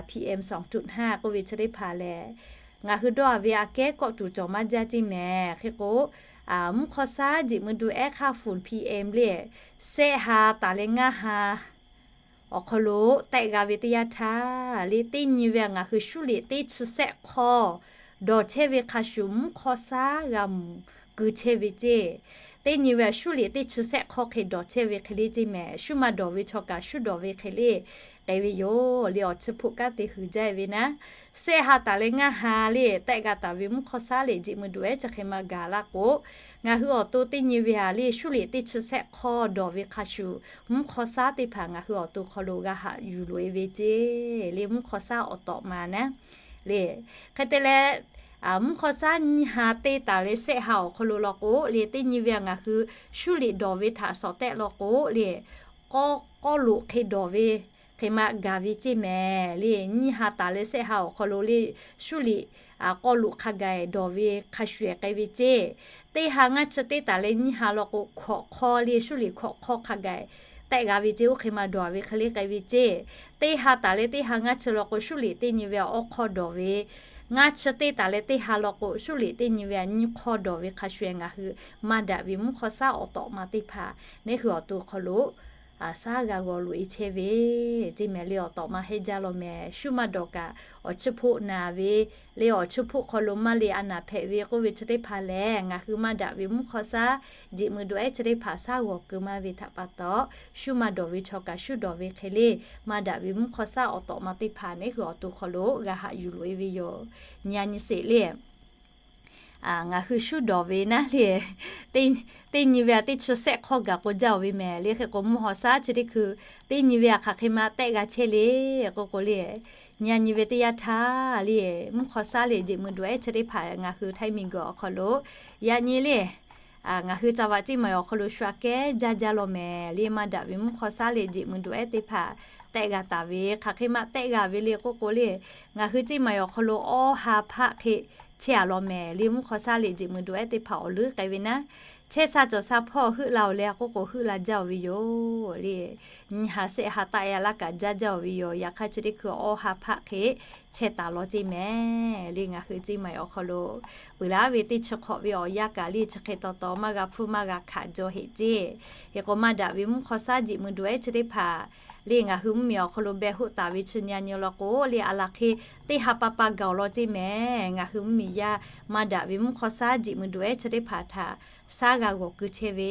PM song tuꞈ haˇ k'oˆ ve chi teˇ hpaˍ lehˬ, ngaˬ hui dawˇ a ve aꞈ kehˉ kawˆ tuˬ cawˬ maˇ jaˇ ceˇ mehˍ. Hk'e k'o, mvuhˇ hk'aw shaˉ jeꞈ mui du ehˉ hk'aˇ funˍ PM le, sehˆ ha taˍ leh ngaˇ ha awˬ hk'aw lo tehˆ g'a ve teˇ yanˇ htaˇ le, teˇ nyi ve ngaˬ hui shuˉ liꞈ teˇ chi sehˆ hk'aw dawˬ chehˇ ve hk'a shuˍ mvuhˇ hk'aw shaˉ g'a mvuhˬ keu chehˇ ve ceˇ. Teˇ nyi ve a shuˉ liꞈ teˇ chi sehˆ hk'awˇ hk'e dawˬ chehˇ ve hk'e le ceˇ mehˍ. Shuˉ maˇ dawˬ ve chaw kaꞈ shuˉ dawˬ ve hk'e le k'ai ve yoˬ. Le awˬ chi hpawˇ kanˉ te huiˍ jaˇ ve naˉ, sehˆ ha taˍ leh ngaˇ ha le tehˆ g'a taˍ ve mvuhˇ hk'awˇ saˉ le jeꞈ mui duˬ ehˉ chi hk'e maˇ gaˬ laˇ k'o, ngaˬ hui awˬ to teˇ nyi ve a le shuˉ liꞈ teˇ chi sehˆ hk'awˇ dawˬ ve hk'a shuˍ, mvuhˇ hk'awˇ saˉ teˇ hpaˍ ngaˬ hui awˬ to hk'aw lo g'a haꞈ yuˬ loꞈ e ve ceˇ. Le mvuhˇ hk'awˇ saˉ awˬ tawꞈ ma naˉ, le hk'e te leh, mvuhˇ hk'awˇ saˉ nyiˇ ha te taˍ leh sehˆ ha awˬ hk'aw lo law k'o, le teˇ nyi ve a ngaˬ hui shuˉ liꞈ dawˬ ve htaꞈ shawˍ tehˆ law k'o, le k'awˇ k'awˇ loꞈ hk'e dawˬ ve hk'e maˇ gaˬ ve ceˇ mehˍ. Le nyiˇ ha taˍ leh sehˆ ha awˬ hk'aw lo le shuˉ liꞈ k'awˇ loꞈ hk'a gaˬ dawˬ ve hk'a shuˍ k'ai ve ceˇ. Teˇ ha ngaˇ chi te taˍ leh nyiˇ ha law k'o, hkawꞈ hk'awˇ le shuˉ liꞈ hkawꞈ hk'awˇ hk'a gaˬ tehˆ g'a ve ceˇ. Oˇ hk'e maˇ dawˬ ve hk'e le k'ai ve ceˇ. Teˇ ha taˍ leh teˇ ha ngaˇ chi law k'o, shuˉ liꞈ teˇ nyi ve a awˇ hk'awˇ dawˬ ve, ngaˇ chi te taˍ leh teˇ ha law k'o, shuˉ liꞈ teˇ nyi ve a nyiˇ hk'awˇ dawˬ ve hk'a shuˍ ngaˬ hui maˇ daꞈ ve mvuhˇ hk'awˇ saˉ awˬ tawꞈ ma teˇ hpaˍ neˉ hui awˬ to hk'aw lo saˉ g'a g'aw loꞈ e chehˇ ve ceˇ mehˍ. Le awˬ tawꞈ ma heˆ jaˇ law mehˍ. Shuˉ maˇ dawˬ kaꞈ awˬ chi hpawˇ naˍ ve, le awˬ chi hpawˇ hk'aw lo maˇ le a naˍ hpehꞈ ve k'oˆ ve chi teˇ hpaˍ lehˬ, ngaˬ hui maˇ daꞈ ve mvuhˇ hk'awˇ saˉ jeꞈ mui duˬ ehˉ chi teˇ hpaˍ saˉ g'awˬ keu maˇ ve htaꞈ pa taw, shuˉ maˇ dawˬ ve chaw kaꞈ shuˉ dawˬ ve hk'e le, maˇ daꞈ ve mvuhˇ hk'awˇ saˉ awˬ tawꞈ ma teˇ hpaˍ neˉ hui awˬ to hk'aw lo g'a haꞈ yuˬ loꞈ e ve yoˬ. Nyi a nyi sheˍ le ngaˬ hui shuˉ dawˬ ve naˉ le, teˇ nyi ve a teˇ chi sehˆ hk'awˇ gaˬ k'o jaˇ oˬ ve mehˍ. Le hk'e k'o mvuhˇ hk'awˇ saˉ chi teˇ hkui teˇ nyi ve a hk'aˬ hk'e maˇ tehˆ g'a chehˇ le k'oˆ k'o le, nyi a nyi ve teˇ yanˇ htaˇ le mvuhˇ hk'awˇ saˉ le jeꞈ mui duˬ ehˉ chi teˇ hpaˍ ngaˬ hui Htaiˇ miˬguiˬ awˬ hk'aw lo yaꞈ nyi le ngaˬ hui caˇ vaꞈ ceˇ maˬ awˬ hk'aw lo shu aꞈ kehˉ jaˇ jaˇ law mehˍ. Le maˇ daꞈ ve mvuhˇ hk'awˇ saˉ le jeꞈ mui duˬ ehˉ teˇ hpaˍ tehˆ g'a taˍ ve hk'aˬ hk'e maˇ tehˆ g'a ve le k'oˆ k'o le, ngaˬ hui ceˇ maˬ awˬ hk'aw lo awˇ ha hpaˆ hk'e chehˇ a law mehˍ. Le mvuhˇ hk'awˇ saˉ le jeꞈ mui duˬ ehˉ teˇ hpaˍ awˬ leuˉ k'ai ve naˉ, chehˇ sha cawˬ sha hpawˇ heuˆ la oˬ le k'oˆ k'o heuˆ la jaˇ oˬ ve yoˬ. Le nyi ha sehˆ ha taˆ yaꞈ laˇ kaꞈ jaˇ jaˇ oˬ ve yoˬ. Yaꞈ hk'aˇ chi teˇ hkui awˇ ha hpaˆ hk'e chehˇ taˍ law ceˇ mehˍ. Le ngaˬ hui ceˇ maˬ awˬ hk'aw lo peuˬ laˇ ve teˇ chi hk'awꞈ ve awˬ yanˇ kaꞈ le chi hk'e taw taw maˇ g'a hpuˇ maˇ g'a hkanˍ jaw heꞈ ceˇ. Hk'e k'o maˇ daꞈ ve mvuhˇ hk'awˇ saˉ jeꞈ mui duˬ ehˉ chi teˇ hpaˍ le ngaˬ hui mvuhˇmiˬ awˬ hk'aw lo beh hoˆ taˍ ve chi nyi a nyi law k'o le a laˬ hk'e teˇ ha pa pa gaˬ awˬ law ceˇ mehˍ. Ngaˬ hui mvuhˇmiˬ yaˇ maˇ daꞈ ve mvuhˇ hk'awˇ saˉ jeꞈ mui duˬ ehˉ chi teˇ hpaˍ htaꞈ saˉ g'a g'awˬ keu chehˇ ve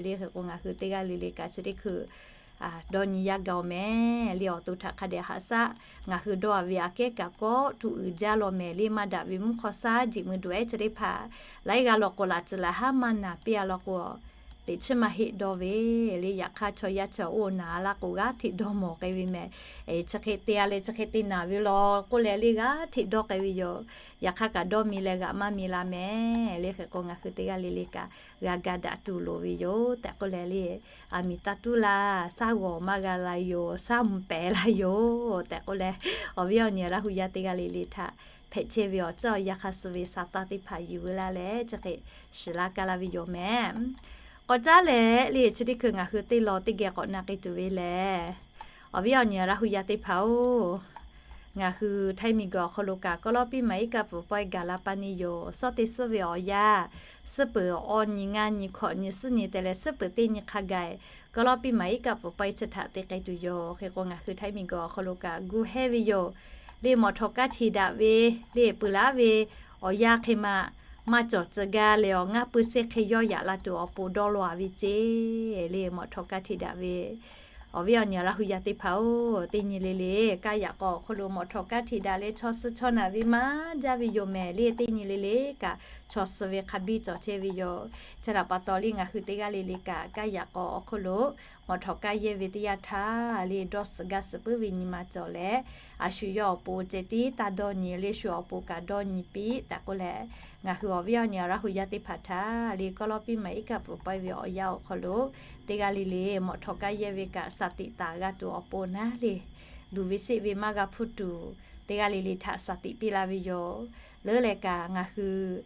le. Hk'e k'o ngaˬ hui teˇ g'aˇ le le kaꞈ chi teˇ hkui dawˇ nyi yaˇ gaˬ oˬ mehˍ. Le awˬ to htaꞈ hk'a dehꞈ haꞈ shaˉ ngaˬ hui dawˇ a ve aꞈ kehˉ kaꞈ kawˆ tuꞈ uiˍ jaˇ law mehˍ. Le maˇ daꞈ ve mvuhˇ hk'awˇ saˉ jeꞈ mui duˬ ehˉ chi teˇ hpaˍ laiˉ g'aˇ law k'o laꞈ tcuh laꞈ haˉ maˇ naˍ piˇ a law k'o, teꞈ chiˉ maˇ heˆ dawˇ ve le. Yaꞈ hk'aˇ chaw yaˇ chi oˇ naˍ laˇ k'o g'aˇ hteꞈ dawˇ mawˬ k'ai ve mehˍ. Chi hk'e te a leh chi hk'e te naˍ ve law k'oˆ leh le g'aˇ hteꞈ dawˇ k'ai ve yoˬ. Yaꞈ hk'aˇ kaꞈ dawˇ mi leh g'aꞈ maˇ mi la mehˍ. Le hk'e k'o ngaˬ hui teˇ g'aˇ le le kaꞈ g'a ga daꞈ tuˬ loˍ ve yoˬ tehꞈ k'oˆ leh le, aˬ miˍ taˇ tuˉ laˇ, saˉ g'awˬ maˇ g'a la yoˬ, saˉ mvuh pehˍ la yoˬ tehꞈ k'oˆ leh, awˬ viˉ awˬ nyi Laˇ hu yaˇ teˇ g'aˇ le le htaꞈ hpehꞈ chehˇ ve awˬ tcuhˉ awˬ yanˇ hk'a suh ve sa taˇ teˇ hpaˍ yuˬ veu laˇ leh chi hk'e shiˍ laˇ kaˇ laˇ ve yoˬ mehˍ. K'awꞈ caˉ leh le chi teˇ hkui ngaˬ hui teˇ law teˇ geh k'awꞈ na k'ai tuˬ ve lehˬ, awˬ viˉ awˬ nyi Laˇ hu yaˇ teˇ hpaˍ-oˬ, ngaˬ hui Htaiˇ miˬguiˬ awˬ hk'aw lo kaꞈ kawˇ lawˇ piˇ maˍ iˉ kaˆ pfuhˍ pawehˇ gaˬ la pa ni yoˬ. Sawˉ teˇ suhˉ ve awˬ yanˇ, suhˉ peuˬ awˇ nyi ngaˇ nyi hkawꞈ nyi suhˉ nyi te leh suhˉ peuˬ teˇ nyi hk'a gaˬ kawˇ lawˇ piˇ maˍ iˉ kaˆ pfuhˍ pawehˇ chi htaꞈ te k'ai tuˬ yoˬ. Hk'e k'o ngaˬ hui Htaiˇ miˬguiˬ awˬ hk'aw lo kaꞈ gu hehˇ ve yoˬ. Le mawꞈ htawꞈ kaˇ htiꞈ daꞈ ve le peuˬ laˉ ve awˬ yanˇ hk'e maˇ maˇ cawˬ tcuh gaˇ leh awˬ ngaˇ puiˇ sehˇ hk'e yawˇ yaꞈ la tuˬ awˬ pon dawˇ law a ve ceˇ. Le mawꞈ htawꞈ kaˇ htiꞈ daꞈ ve awˬ viˉ awˬ nyi Laˇ hu yaˇ teˇ hpaˍ-oˬ, teˇ nyi le le kaˇ yaꞈ k'aw awˬ hk'aw lo mawꞈ htawꞈ kaˇ htiꞈ daꞈ leh chaw suh chaw naˬ ve maˇ jaˇ ve yoˬ mehˍ. Le teˇ nyi le le kaꞈ chaw suh ve hk'a biˇ cawˬ chehˇ ve yoˬ. Chi htaꞈ pa taw le ngaˬ hui teˇ g'aˇ le le kaꞈ kaˇ yaꞈ k'aw awˬ hk'aw lo mawꞈ htawꞈ kaˇ yehˇ ve teˇ yanˇ htaˇ le dawˇ suhˍ gaˇ suhˍ puiˉ ve nyi ma cawˬ leh, a shu yawˇ awˬ pon ceh tiˉ taˇ dawˇ nyi, le shu awˬ pon kaꞈ dawˇ nyi piˇ tehꞈ k'oˆ leh, ngaˬ hui awˬ viˉ awˬ nyi Laˇ hu yaˇ teˇ hpaˍ htaꞈ le kawˇ lawˇ piˇ maˍ iˉ kaˆ pfuhˍ pawehˇ ve awˬ yanˇ awˬ hk'aw lo teˇ g'aˇ le le mawꞈ htawꞈ kaˇ yehˇ ve kaꞈ shaˍ tiꞈ taˍ g'a tuˬ awˬ pon naˉ le, luˬ ve seˆ ve maˇ g'a hpuˇ tuˬ teˇ g'aˇ le le htaꞈ shaˍ tiꞈ piˇ laˇ ve yoˬ. Leuˉ leh kaꞈ ngaˬ hui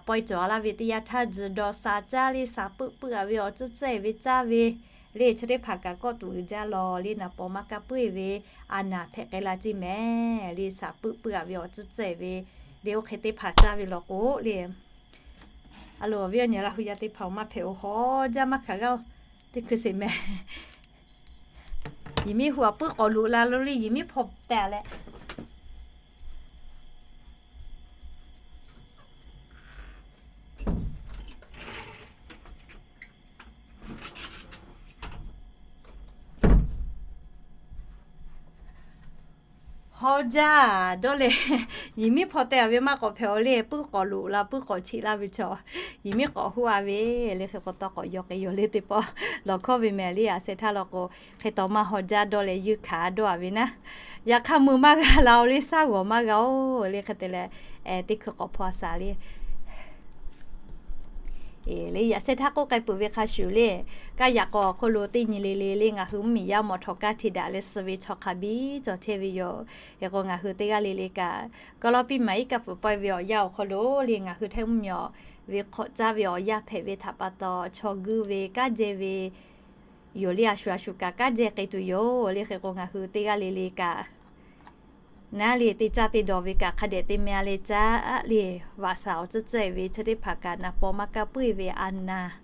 pawehˇ cawˬ laˇ ve teˇ yanˇ htaˇ tzuhˬ dawˬ shaˍ caˇ le shaˍ puiˆ puiˆ a ve awˬ tcuhˉ tcuhˉ e ve caˇ ve le chi teˇ hpaˍ kaꞈ kawˆ tuˬ uiˍ jaˇ law le naˍ paw maˇ kaˇ puiˉ e ve a naˍ hpehꞈ k'ai la ceˇ mehˍ. Le shaˍ puiˆ puiˆ a ve awˬ tcuhˉ tcuhˉ e ve le oˇ hk'e teˇ hpaˍ caˇ ve law k'o le, a loˍ awˬ viˉ awˬ nyi Laˇ hu yaˇ teˇ hpaˍ-oˬ, maˇ hpehꞈ-oˬ, haw jaˇ maˇ hkanˍ g'aˇ-oˬ, teˇ hkui sheˍ mehˍ. Yehˬ miˉ hu aꞈ puiˉ k'awꞈ luꞈ la lo le, yehˬ miˉ hpaw tehꞈ leh Hawˇ jaˇ dawˇ leh, yehˬ miˉ hpaw teh a ve maˇ k'awꞈ hpehꞈ a le, puiˉ k'awꞈ loꞈ la puiˉ k'awꞈ cheꞈ laˇ ve chaw, yehˬ miˉ k'awꞈ hoˆ a ve le. Hk'e k'o tawˇ k'awꞈ yaw k'ai yoˬ le teˇ pawˆ. Lawˬ hkawˇ ve mehˍ le, a sheh htaˇ law k'o, hk'e taw maˇ hawˇ jaˇ dawˇ leh yuˇ hkanˍ dawˇ a ve naˉ, yaꞈ hk'aˇ mui maˇ g'a la o le, shaˉ g'awˬ maˇ g'a o le. Hk'e te leh, teˇ hkui k'awꞈ hpaw a shaˍ le. Le yaꞈ sheh htaˇ k'oˆ k'ai peuˬ ve hk'a shuˍ le, kaˇ yaꞈ k'aw awˬ hk'oˆ lo teˇ nyi le le le ngaˬ hui mvuhˇmiˬ yaˇ mawˬ htawnˍ kaˇ hteꞈ daꞈ leh suh ve chaw hk'a biˇ cawˬ chehˇ ve yoˬ. Hk'e k'o ngaˬ hui teˇ g'aˇ le le kaꞈ, kaˇ lawˇ piˇ maˍ iˉ kaˆ pfuhˍ pawehˇ ve awˬ yanˇ awˬ hk'aw lo le ngaˬ hui Htaiˇ mvuhˇmiˬ ve hk'awꞈ caˇ ve awˬ yanˇ hpehꞈ ve htaꞈ pa taw, chaw guˇ ve kanˉ jehˇ ve yoˬ le. A shuˍ a shuˍ kaꞈ kanˉ jehˇ k'ai tuˬ yoˬ le. Hk'e k'o ngaˬ hui teˇ g'aˇ le le kaꞈ naˉ le teˇ caˇ teˇ dawˬ ve kaꞈ hk'a dehꞈ te meh a leh caˇ le, vaꞈ shaˍ awˬ tcuhˇ tcuhˇ e ve chi teˇ hpaˍ kaꞈ naˍ paw maˇ kaˇ puiˉ ve a naˍ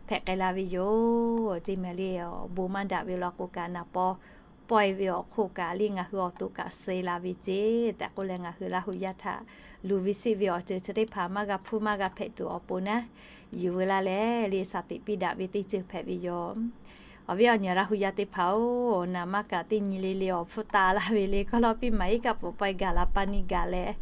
hpehꞈ k'ai la ve yoˬ. Teˇ meh le, bon maˇ daꞈ ve law k'o kaꞈ naˍ paw pawehˇ ve awˬ hk'oˆ kaꞈ le ngaˬ hui awˬ to kaꞈ suh la ve ceˇ tehꞈ k'oˆ leh, ngaˬ hui Laˇ hu yaˇ htaꞈ luˬ ve siˆ ve awˬ ceuˬ chi teˇ hpaˍ maˇ g'a hpuˇ maˇ g'a hpehꞈ tuˬ awˬ pon naˉ, yuˬ veu laˇ leh le shaˍ teꞈ piˇ daꞈ ve teˇ ceuˬ hpehꞈ ve yoˬ. Awˬ viˉ awˬ nyi Laˇ hu yaˇ teˇ hpaˍ-oˬ, naˍ manˇ kaꞈ teˇ nyi le le awˬ hpfuhˇ taˍ laˇ ve le, kaˇ lawˇ piˇ maˍ iˉ kaˆ pfuhˍ pawehˇ gaˬ la pa niˇ gaˬ leh,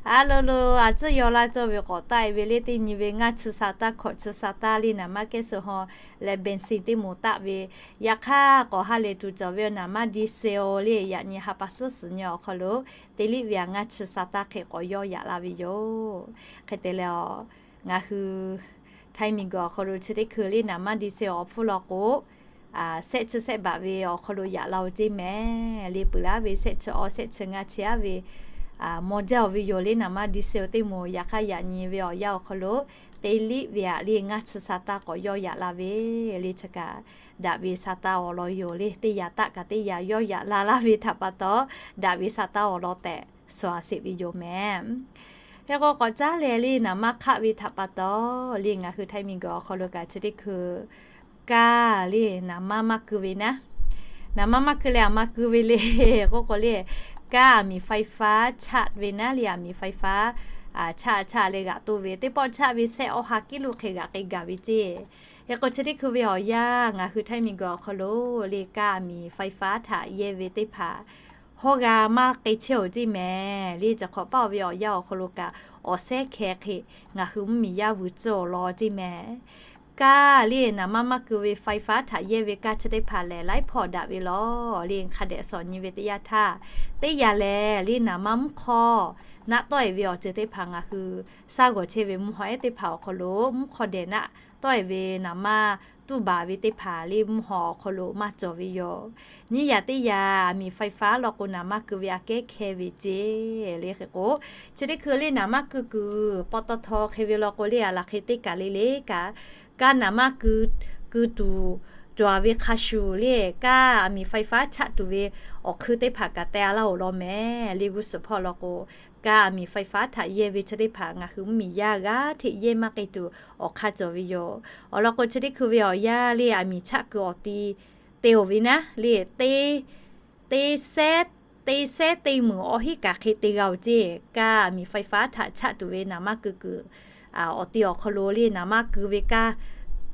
a lo lo a tcuhˇ yaw laˇ cawˇ ve k'awꞈ taˆ e ve le, teˇ nyi ve ngaˇ chi sha taˇ hkawꞈ chi sha taˇ le naˍ manˇ kehˉ suh haw leh เบนซิน teˇ moˍ taˆ ve, yaꞈ hk'aˇ k'awꞈ ha lehˬ tuˬ cawˬ ve awˬ naˍ manˇ ดีเซล le yaꞈ nyi ha pa suhˉ suhˍ nyi awˬ hk'aw lo teˇ liˆ ve aꞈ ngaˇ chi sha taˇ hk'e k'awꞈ yawˇ yaꞈ la ve yoˬ. Hk'e te leh, ngaˬ hui Htaiˇ miˬguiˬ awˬ hk'aw lo chi teˇ hkui le naˍ manˇ ดีเซล awˬ hpfuhˇ law k'o, shehˆ chi shehˆ baꞈ ve awˬ hk'aw lo yaꞈ la-o ceˇ mehˍ le. Peuˬ laˇ ve shehˆ chi awˇ shehˆ chi ngaˇ chi aˉ ve mawˬ jaˇ-oˬ ve yoˬ le. Naˍ manˇ ดีเซล teˇ moˍ yaꞈ hk'aˇ yaꞈ nyi ve awˬ yanˇ awˬ hk'aw lo teˇ liˆ ve aꞈ le ngaˇ chi sha taˇ k'awꞈ yawˇ yaꞈ la ve le. Chi kaꞈ daꞈ ve sha taˇ awˬ lawn yoˬ le. Teˇ yaꞈ taˆ kaꞈ teˇ yaꞈ yawˇ yaꞈ la laˇ ve htaꞈ pa taw, daꞈ ve sha taˇ awˬ lawn tehꞈ suhˍ a sheˍ ve yoˬ mehˍ. Hk'e k'o k'awꞈ caˉ leh le naˍ manˇ hk'aˆ ve htaꞈ pa taw le ngaˬ hui Htaiˇ miˬguiˬ awˬ hk'aw lo kaꞈ chi teˇ hkui kaˇ le naˍ manˇ maˇ keu ve naˉ, naˍ manˇ maˇ keu leh aˬ ma keu ve le k'oˆ k'o le, kaˇ aˬ miˍ ไฟฟ้า chaˆ ve naˉ le, aˬ miˍ ไฟฟ้า chaˆ chaˆ leh g'aꞈ toˆ ve teˇ pawˆ chaˆ ve shehˆ awˇ ha kiˉ lo hk'e g'aꞈ k'ai gaˬ ve ceˇ. Hk'e k'o chi teˇ hkui ve awˬ yanˇ ngaˬ hui Htaiˇ miˬguiˬ awˬ hk'aw lo le kaˇ aˬ miˍ ไฟฟ้า htaꞈ yehˇ ve teˇ hpaˍ hawˇ g'a maˇ k'ai chehˇ-oˬ ceˇ mehˍ le. Chi hk'awꞈ paˆ-oˬ ve awˬ yanˇ awˬ hk'aw lo kaꞈ awˬ sehˉ hkeh hk'e ngaˬ hui mvuhˇmiˬ yaˇ vuiˬ tcuh awˬ lawn ceˇ mehˍ. Kaˇ le naˍ manˇ maˇ keu ve ไฟฟ้า htaꞈ yehˇ ve kaˇ chi teˇ hpaˍ lehˬ laiˉ hpawˇ daꞈ ve lawˬ le. Hk'a dehꞈ shawˍ nyi ve teˇ yanˇ htaˇ, teˇ yanˇ lehˬ le naˍ manˇ mvuhˇ hk'awˇ naˆ tawˆ e ve awˬ ceuˬ teˇ hpaˍ ngaˬ hui shaˉ g'awˬ chehˇ ve mvuhˇ haw ehˉ teˇ hpaˍ awˬ hk'aw lo mvuhˇ hk'awˇ dehˬ naˆ tawˆ e ve naˍ manˇ tuˇ baˬ ve teˇ hpaˍ le mvuhˇ haw awˬ hk'aw lo maˇ cawˬ ve yoˬ. Nyiˇ yaꞈ teˇ yaꞈ aˬ miˍ ไฟฟ้า law k'o naˍ manˇ keu ve aꞈ kehˉ hkeh ve ceˇ le. Hk'e k'o chi teˇ hkui le naˍ manˇ keu kuiˬ paw taw htaw hk'e ve law k'o le, aˬ laˬ hk'e teˇ kaˬ le le kaꞈ, kaˇ naˍ manˇ keu, keu tuˬ cawˬ ve hk'a shuˍ le, kaˇ aˬ miˍ ไฟฟ้า chaˆ tuˬ ve awˬ hkui teˇ hpaˍ kaꞈ teh a laˇ-oˬ law mehˍ le. G'uˇ suhˍ hpawˇ law k'o, kaˇ aˬ miˍ ไฟฟ้า htaꞈ yehˇ ve chi teˇ hpaˍ ngaˬ hui mvuhˇmiˬ yaˇ g'aˇ hteꞈ yehˇ maˇ k'ai tuˬ awˬ hk'aˇ cawˬ ve yoˬ. Awˬ lawn k'o chi teˇ hkui ve awˬ yanˇ le aˬ miˍ chaˆ kuiˬ awˬ ti te-oˬ ve naˉ le, teˇ, teˇ sehˉ, teˇ sehˉ teˇ meunˍ awˇ hinˉ kaꞈ hk'e te g'a-oˬ ceˇ. Kaˇ aˬ miˍ ไฟฟ้า htaꞈ chaˆ tuˬ ve naˍ manˇ keu kuiˬ awˬ ti awˬ hk'aw lo le naˍ manˇ keu ve kaˇ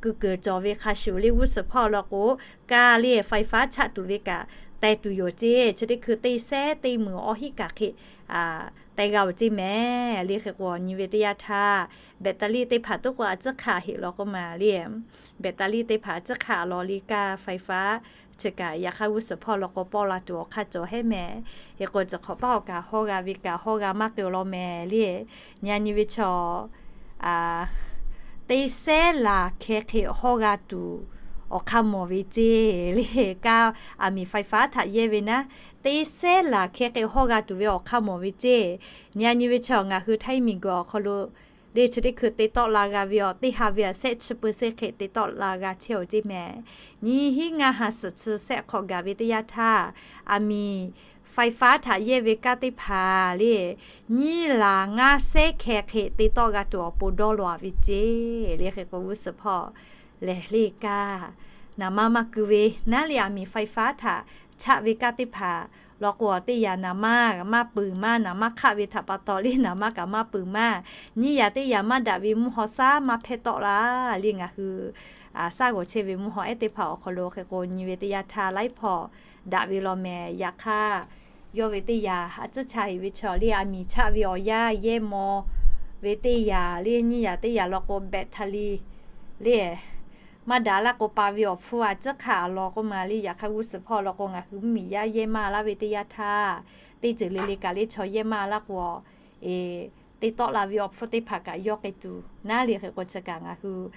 keu kuiˬ cawˬ ve hk'a shuˍ le, g'uˇ suhˍ hpawˇ law k'o, kaˇ le ไฟฟ้า chaˆ tuˬ ve kaꞈ teh tuˬ yoˬ ceˇ. Chi teˇ hkui teˇ sehˉ teˇ meunˍ awˇ hinˉ kaꞈ hk'e teh g'a-oˬ ceˇ mehˍ le. Hk'e k'o nyi ve teˇ yanˇ htaˇ, battery teˇ hpaˍ toˉ k'o a tcuhˉ hk'aˆ heˆ law k'o maˬ le, battery teˇ hpaˍ a tcuhˉ hk'aˆ law le kaˇ ไฟฟ้า chi kaꞈ yaꞈ hk'aˇ g'uˇ suhˍ hpawˇ law k'o pawˆ la tuˬ awˬ hk'aˇ cawˬ hehˉ mehˍ. Hk'e k'o chi hk'awꞈ paˆ awˬ kaꞈ hawˇ g'a ve kaꞈ hawˇ g'a maˇ k'ai-oˬ law mehˍ le. Nyi a nyi ve chaw teˇ sehˉ laˬ hkeh hk'e hawˇ g'a tuˬ awˬ hk'aˇ mawˬ ve ceˇ le. Kaˇ aˬ miˍ ไฟฟ้า htaꞈ yehˇ ve naˉ, teˇ sehˉ laˬ hkeh hk'e hawˇ g'a tuˬ ve awˬ hk'aˇ mawˬ ve ceˇ. Nyi a nyi ve chaw ngaˬ hui Htaiˇ miˬguiˬ awˬ hk'aw lo le chi teˇ hkui te tawˆ la g'a ve awˬ teˇ ha ve aꞈ shehˆ chi peu shehˆ hk'e te tawˆ la g'a chehˇ-oˬ ceˇ mehˍ. Nyiˇ hinˉ ngaˇ ha suhˍ chi shehˆ hk'awꞈ gaˬ ve teˇ yanˇ htaˇ, aˬ miˍ ไฟฟ้า htaꞈ yehˇ ve kaˇ teˇ hpaˍ le nyiˇ laˬ ngaˇ sehˉ hkeh hk'e te tawˆ g'a tuˬ awˬ pon dawˇ law-a ve ceˇ le. Hk'e k'o g'uˇ suhˍ hpawˇ lehˬ le kaˇ naˍ manˇ maˇ keu ve naˉ le aˬ miˍ ไฟฟ้า htaꞈ chaˆ ve kaˇ teˇ hpaˍ law k'o, teˇ yaꞈ naˍ manˇ maˇ peuˬ maˇ, naˍ manˇ hk'aˆ ve htaꞈ pa taw le naˍ manˇ kaꞈ maˇ peuˬ maˇ. Nyiˇ yaꞈ teˇ yaꞈ maˇ daꞈ ve mvuhˇ haw shaˉ maˇ hpehˇ tawˆ la le ngaˬ hui shaˉ g'awˬ chehˇ ve mvuhˇ haw ehˉ teˇ hpaˍ awˬ hk'aw lo. Hk'e k'o nyi ve teˇ yanˇ htaˇ laiˉ hpawˇ daꞈ ve law mehˍ. Yaꞈ hk'aˇ yawˇ ve teˇ yanˇ a ciˉ cha heˍ ve chaw le, aˬ miˍ chaˆ ve awˬ yanˇ yehˇ maw ve teˇ yanˇ le, nyiˇ yanˇ teˇ yanˇ law k'o, baꞈ htaˇ le le, maˇ daꞈ laˇ k'o, pa ve awˬ hpfuhˇ a ciˉ hk'aˇ a law k'oˆ ma le. Yaꞈ hk'aˇ g'uˇ suhˍ hpawˇ law k'o, ngaˬ hui mvuhˇmiˬ yaˇ yehˇ maˇ laˇ ve teˇ yanˇ htaˇ, teˇ ceuˬ le le kaꞈ le chaw yehˇ maˇ laˇ k'o, teˇ tawˆ la ve awˬ hpfuhˇ teˇ hpaˍ kaꞈ yawˇ k'ai tuˬ naˉ le. Hk'e k'o, chi kaꞈ ngaˬ hui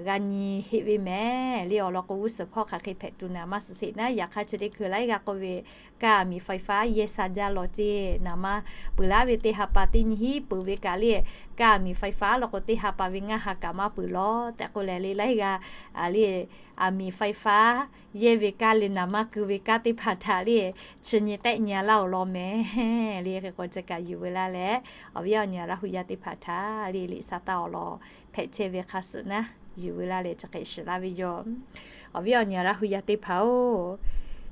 g'a nyi heˆ ve mehˍ le. Awˬ lawn k'o, g'uˇ suhˍ hpawˇ hk'aˬ hk'e hpehꞈ tuˬ naˍ maˇ suhˍ sheˍ naˉ. Yaꞈ hk'aˇ chi teˇ hkui laiˉ g'aˇ k'oˆ ve, kaˇ aˬ miˍ ไฟฟ้า yehˇ sha jaˇ law ceˇ naˍ maˇ peuˬ laˇ ve teˇ ha pa teˇ nyi hiˉ peuˬ ve kaꞈ le, kaˇ aˬ miˍ ไฟฟ้า law k'o, teˇ ha pa ve ngaˇ ha kaꞈ maˇ peuˬ law tehꞈ k'oˆ leh le, laiˉ g'aˇ le, aˬ miˍ ไฟฟ้า yehˇ ve kaˇ le naˍ maˇ keu ve kaˇ teˇ hpaˍ htaꞈ le, chi nyi tehˆ nyi a laˇ awˬ lawn mehˍ le. Hk'e k'o, chi kaꞈ yuˬ veu laˇ leh, awˬ viˉ awˬ nyi Laˇ hu yaˇ teˇ hpaˍ htaꞈ le liꞈ sha taˇ awˬ lawn hpehꞈ chehˇ ve hk'a suhˍ naˉ, yuˬ veu laˇ leh chi hk'e shiˍ laˇ ve yoˬ. Awˬ viˉ awˬ nyi Laˇ hu yaˇ teˇ hpaˍ-oˬ,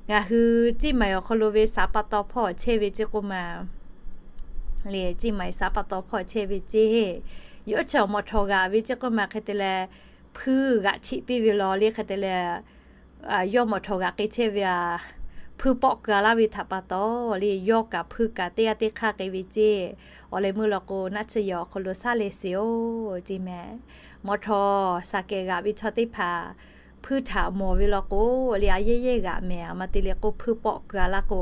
ngaˬ hui Ciˇ Maiˍ awˬ hk'aw lo ve สปต hpawˇ chehˇ ve ceˇ k'oˆ ma le, Ciˇ Maiˍ สปต hpawˇ chehˇ ve ceˇ, yawˇ chi awˬ mawꞈ htawˍ g'aꞈ ve ceˇ k'oˆ ma hk'e te leh, hpuiˇ g'aꞈ cheˆ piˇ ve law le. Hk'e te leh, yawˇ mawꞈ htawˍ g'aꞈ k'ai chehˇ ve a, hpuiˇ pawˆ keu a laˇ ve htaꞈ pa taw le, yawˇ kaꞈ hpuiˇ kaꞈ teˇ g'aˇ teˇ hk'aˇ k'ai ve ceˇ. Awˬ leh meuˇ law k'o, naˆ tsuhˇ yehˬ awˬ hk'aw lo shaˉ leh sheˍ-oˬ ceˇ mehˍ. Mawꞈ htawˍ shaˍ kehˍ g'aꞈ ve chaw teˇ hpaˍ hpuiˇ htaꞈ mawˬ ve law k'o le, a yehˇ yehˇ g'aꞈ mehˍ. A ma te leh k'o, hpuiˇ pawˆ keu a laˇ k'o,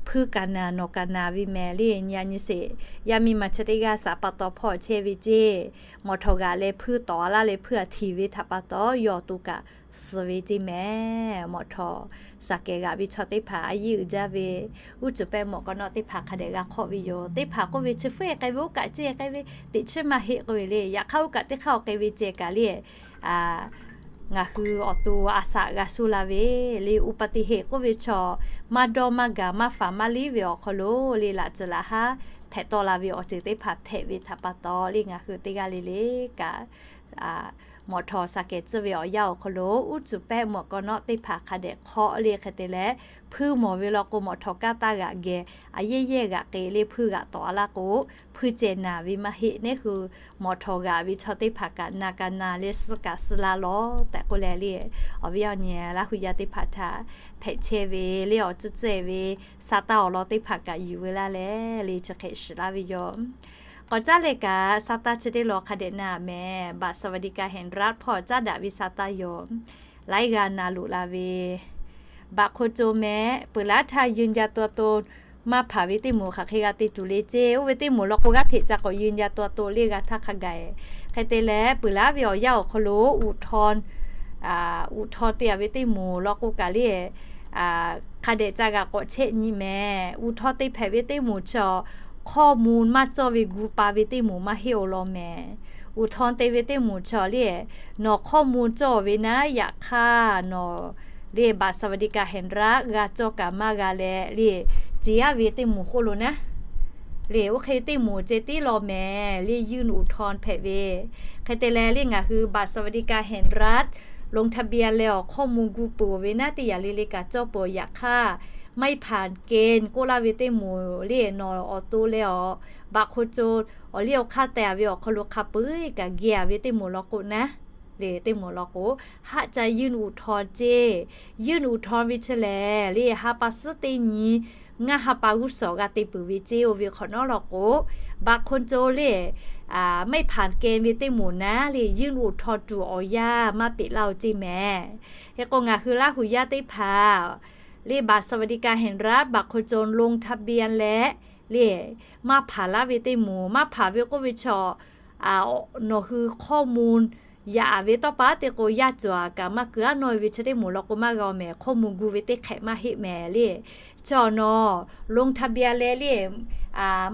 hpuiˇ kaꞈ naˬ nawˬ kaꞈ naˬ ve mehˍ le. Nyi a nyi sheˍ, yaˇ miˇ ma chi teˇ g'aˇ สปต hpawˇ chehˇ ve ceˇ. Mawꞈ htawˍ g'aꞈ leh hpuiˇ tawˍ a laˇ leh hpuiˇ a htiˍ ve htaꞈ pa taw, yawˇ awˬ to kaꞈ suh ve ceˇ mehˍ. Mawꞈ htawˍ shaˍ kehˍ g'aꞈ ve chaw teˇ hpaˍ a yehˇ uiˍ jaˇ ve, uˉ cuˬ pehˇ mawꞈ k'aw nawˉ teˇ hpaˍ hk'a dehꞈ g'a hk'awˆ ve yoˬ. Teˇ hpaˍ k'oˆ ve, chi hpuiˇ k'ai ve, oˇ kaꞈ ceˇ k'ai ve, teꞈ chiˉ maˇ heˆ k'oˆ ve le. Yaꞈ hk'aˇ oˇ kaꞈ teˇ hk'aˇ awˬ k'ai ve ceh kaꞈ le, ngaˬ hui awˬ to a shaꞈ g'a suh la ve le, อุบัติเหตุ k'oˆ ve chaw, maˇ dawˇ maˇ gaˬ maˇ faˍ maˇ liˉ ve awˬ hk'aw lo le, laꞈ tcuhˍ laꞈ haˉ hpehꞈ tawˆ la ve awˬ ceuˬ teˇ hpaˍ hpehꞈ ve htaꞈ pa taw le, ngaˬ hui teˇ g'aˇ le le kaꞈ mawꞈ htawˍ shaˍ kehˍ tcuhˇ ve awˬ yanˇ awˬ hk'aw lo, uˉ cuˬ pehˇ mawꞈ k'aw nawˉ teˇ hpaˍ hk'a dehꞈ hk'awˆ le. Hk'e te leh, hpuiˇ mawˬ ve law k'o, mawꞈ htawˍ kaˇ taˇ g'aꞈ geh, a yehˇ yehˇ g'aꞈ k'ai le, hpuiˇ g'aꞈ tawˍ a laˇ k'o, hpuiˇ ceh naˬ ve maˇ heˆ. Neˇ hui mawꞈ htawˍ g'aꞈ ve chaw teˇ hpaˍ kaꞈ naˬ kaꞈ naˬ leh suh kaꞈ suh la lawˬ tehꞈ k'oˆ leh le, awˬ viˉ awˬ nyi Laˇ hu yaˇ teˇ hpaˍ htaꞈ hpehꞈ chehˇ ve le, awˬ tcuhˉ tcuhˉ ve sa taˇ awˬ lawn teˇ hpaˍ kaꞈ yuˬ veu laˇ leh le, chi hk'e shiˍ laˇ ve yoˬ. K'awꞈ caˉ leh kaꞈ sa taˇ chi teˇ lawn hk'a dehꞈ na mehˍ. บัตรสวัสดิการแห่งรัฐ hpawˇ caˉ daꞈ ve sa taˇ yoˬ. Laiˉ g'aˇ na loꞈ la ve บัตรคนจน mehˍ, peuˬ laˉ htaˇ ยืนยันตัวตน maˇ hpanˍ ve teˇ moˍ hk'aˬ hk'e g'a te tuˬ le ceˇ. Oˇ ve teˇ moˍ law k'o, g'aˇ hteꞈ ca k'awꞈ ยืนยันตัวตน le g'a htaˇ hk'a gaˬ. Hk'e te leh, peuˬ laˉ ve awˬ yanˇ awˬ hk'aw lo อุทธรณ์ uiˍ htaw te a ve teˇ moˍ law k'o kaꞈ le, hk'a dehꞈ ca g'a k'awꞈ chehˇ nyi mehˍ. Uiˍ htaw te hpehꞈ ve teˇ moˍ chaw, ข้อมูล maˇ cawˇ ve gu pa ve teˇ moˍ maˇ heˆ awˬ lawn mehˍ. Uiˍ htaw te ve teˇ moˍ chaw le, nawˬ ข้อมูล cawˇ ve naˉ, yaꞈ hk'aˇ nawˬ le บัตรสวัสดิการแห่งรัฐ g'a cawˇ kaꞈ maˇ g'a leh le, ceˬ aˉ ve teˇ moˍ k'oˆ lo naˉ le, oˇ hk'e teˇ moˍ ceh tiˉ law mehˍ le, ยื่นอุทธรณ์ hpehꞈ ve. Hk'e te leh le, ngaˬ hui บัตรสวัสดิการแห่งรัฐ ลงทะเบียน leh awˬ ข้อมูล gu peuˬ ve naˉ, teˇ yanˇ le le kaꞈ cawˇ peuˬ. Yaꞈ hk'aˇ ไม่ผ่านเกณฑ์ k'oˆ laˇ ve teˇ moˍ le, nawˬ awˬ to leh awˬ บัตรคนจน awˬ liˇ awˬ hk'aˇ teh a ve awˬ hk'aw lo hk'a peu-eˬ kaꞈ geh a ve teˇ moˍ law k'o naˉ le, teˇ moˍ law k'o, หากจะยื่นอุทธรณ์ ceˇ. ยื่นอุทธรณ์ ve chi lehˬ le, ha pa suhˉ teˇ nyi ngaˇ ha pa g'uˇ suhˍ g'a te peuˬ ve ceˇ. Oˇ ve hk'awꞈ nawˉ law k'o, บัตรคนจน le, ไม่ผ่านเกณฑ์ ve teˇ moˍ naˉ le, ยื่นอุทธรณ์ tuˬ awˬ yanˇ maˇ peꞈ laˇ-oˬ ceˇ mehˍ. Hk'e k'o, ngaˬ hui Laˇ hu yaˇ teˇ hpaˍ le, บัตรสวัสดิการแห่งรัฐ บัตรคนจน ลงทะเบียน leh le, maˇ hpanˍ laˇ ve teˇ moˍ, maˇ hpanˍ ve k'oˆ ve chaw, nawˬ hui ข้อมูล yaꞈ a ve tawˇ pa te k'o, yaˇ cawˬ a kaꞈ maˇ keu aˉ nawˇ ve chi teˇ moˍ law k'o maˇ g'a-oˬ mehˍ. ข้อมูล gu ve teˇ hk'ehꞈ maˇ heˆ mehˍ le. Chaw nawˬ ลงทะเบียน leh le,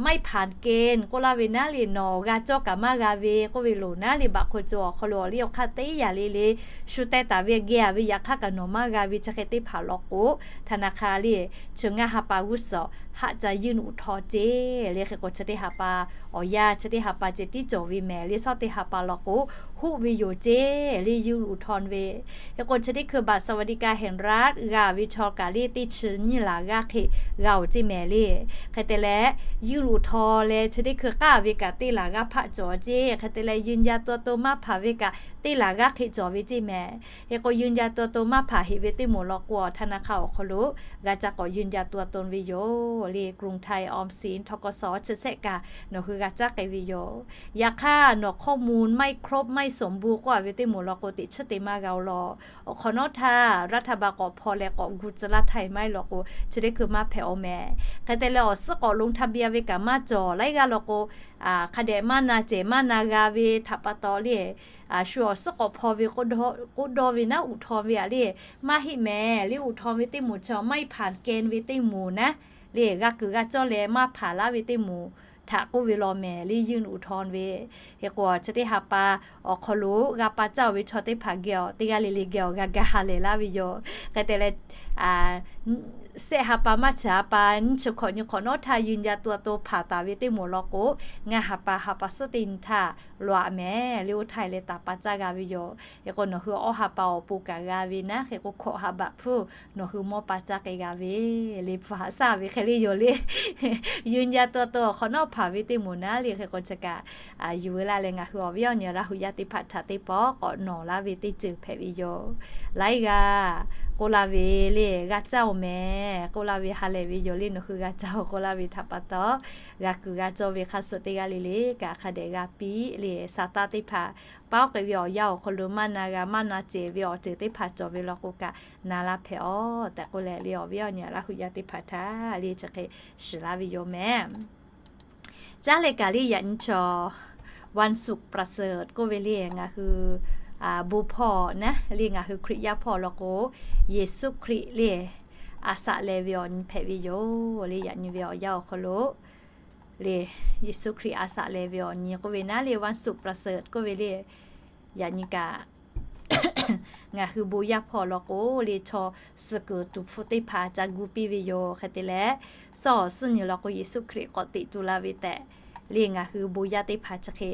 ไม่ผ่านเกณฑ์ k'oˆ laˇ ve naˉ le, nawˬ g'a cawˇ kaꞈ maˇ g'a ve k'oˆ ve loˬ naˉ le, บัตรคนจน awˬ hk'aw lo awˬ liˇ awˬ hk'aˇ teˇ yanˇ le le shu teh taˍ ve geh a ve, yaꞈ hk'aˇ kaꞈ nawˬ maˇ g'a ve chi hk'e teˇ hpaˍ law k'o, ธนาคาร le, chi ngaˇ ha pa g'uˇ suhˍ หากจะยื่นอุทธรณ์ ceˇ le. Hk'e k'o, chi teˇ ha pa awˬ yanˇ chi teˇ ha pa ceh tiˉ cawˬ ve mehˍ le. Shawˉ teˇ ha pa law k'o, hoˆ ve yoˬ ceˇ le, ยื่นอุทธรณ์ ve. Hk'e k'o, chi teˇ hkui บัตรสวัสดิการแห่งรัฐ g'a ve chaw kaꞈ le, teˇ chi nyiˇ laˬ g'aˇ hk'e g'a-oˬ ceˇ mehˍ le. Hk'e te leh, ယုၢ uˍ htawˇ leh chi teˇ hkui k'aˇ ve kaꞈ teˇ laˬ g'aˇ hpaˆ cawˬ ceˇ. Hk'e te leh ยืนยันตัวตน maˇ hpanˍ ve kaꞈ teˇ laˬ g'aˇ hk'e cawˬ ve ceˇ mehˍ. Hk'e k'o ยืนยันตัวตน maˇ hpanˍ heꞈ ve teˇ moˍ law k'o, ธนาคาร awˬ hk'aw lo g'a caˇ k'awꞈ ยืนยันตัวตน ve yoˬ. Le กรุงไทย ออมสิน ทกส chi shehˆ kaꞈ nawˬ hui g'a caˇ k'ai ve yoˬ. Yaꞈ hk'aˇ nawˬ ข้อมูล ไม่ครบ ไม่สมบูรณ์ k'oˆ a ve teˇ moˍ law k'o, teꞈ chiˉ te maˇ g'a-o law. Awˬ hk'awꞈ nawˉ htaˇ รัฐบาล k'awꞈ hpaw leh k'awꞈ gu tcuh laˇ htaˇ maˇ heˆ law k'o, chi teˇ hkui maˇ hpehꞈ-o mehˍ. Hk'e te leh awˬ suhˉ k'awꞈ ลงทะเบียน ve kaꞈ maˇ cawˬ. Laiˉ g'aˇ law k'o, hk'a dehꞈ maˇ na cehˬ maˇ na g'a ve htaꞈ pa taw le, shu awˬ suhˉ k'awꞈ hpaw ve k'oˆ dawˇ ve naˉ อุทธรณ์ ve a le, maˇ heˆ mehˍ. Le อุทธรณ์ ve teˇ moˍ chi ไม่ผ่านเกณฑ์ ve teˇ moˍ naˉ, le g'a kuiˬ g'a cawˇ leh maˇ hpanˍ laˇ ve teˇ moˍ htaꞈ k'oˆ ve law mehˍ. Le ยื่นอุทธรณ์ ve, hk'e k'o chi teˇ ha pa awˬ hk'aw lo g'a pa caˇ-o ve chaw teˇ hpaˍ geh awˬ teˇ g'aˇ le le geh awˬ g'a ga ha lehˬ laˇ ve yoˬ. Hk'e te leh, shehˆ ha pa maˇ chi ha pa nyiˇ chi hkawꞈ nyi hk'awꞈ nawˉ htaˇ ยืนยันตัวตน hpanˍ taˍ ve teˇ moˍ law k'o, ngaˇ ha pa ha pa suhˉ teˇ nyi htaˇ lawˬ-aꞈ mehˍ. Le oˇ htaˇ leh taˍ pa caˇ g'a ve yoˬ. Hk'e k'o nawˬ hui awˇ ha pa awˬ pon kaꞈ g'a ve naˉ, hk'e k'o hkawꞈ ha pa hpfuhˇ nawˬ hui mawˇ pa caˇ k'ai g'a ve, le hpu haꞈ shaˇ ve hk'e le yoˬ le. ยืนยันตัวตน awˬ hk'awꞈ nawˉ hpanˍ ve teˇ moˍ naˉ le, hk'e k'o chi kaꞈ yuˬ ve laˇ leh ngaˬ hui awˬ viˉ awˬ nyi Laˇ hu yaˇ teˇ hpaˍ htaꞈ teˇ pawˆ k'awꞈ nawˬ laˇ ve teˇ ceuˬ hpehꞈ ve yoˬ. Laiˉ g'aˇ k'oˆ laˇ ve le, g'a caˇ-o mehˍ k'oˆ laˇ ve ha lehˬ ve yoˬ le. Nawˬ hui g'a caˇ-o k'oˆ laˇ ve htaꞈ pa taw, g'a kuiˬ g'a cawˇ ve hk'a suh teˇ g'aˇ le le kaꞈ hk'a dehꞈ g'a piˇ le. Saˍtanˍ teˇ hpaˍ paˉ k'ai ve awˬ yanˇ awˬ hk'aw lo maˇ na g'a maˇ na cehˬ ve awˬ ceuˬ teˇ hpaˍ cawˬ ve law k'o kaꞈ na laˇ hpehꞈ-aw tehꞈ k'oˆ leh le, awˬ viˉ awˬ nyi Laˇ hu yaˇ teˇ hpaˍ htaꞈ le chi hk'e shiˍ laˇ ve yoˬ mehˍ. Caˉ leh kaꞈ le yaꞈ nyi chaw วันศุกร์ประเสริฐ k'oˆ ve le, ngaˬ hui bon hpawˇ naˉ le, ngaˬ hui Hkriꞈ yaˇ hpawˇ law k'o, Yeˍsuˆ Hkriꞈ le a saꞈ leh ve awˬ nyi hpehꞈ ve yoˬ le. Yaꞈ nyi ve awˬ yanˇ awˬ hk'aw lo le, Yeˍsuˆ Hkriꞈ a saꞈ leh ve awˬ nyi k'oˆ ve naˉ le, วันศุกร์ประเสริฐ k'oˆ ve le, yaꞈ nyi kaꞈ ngaˬ hui bon yaˇ hpawˇ law k'o le, chaw suh kuiˬ tuˍ hpfuh teˇ hpaˍ ca gu piˇ ve yoˬ. Hk'e te leh, suhˉ awˬ suhˉ nyi law k'o Yeˍsuˆ Hkriꞈ k'awꞈ teꞈ tu la ve tehꞈ le, ngaˬ hui bon yaˇ teˇ hpaˍ chi hk'e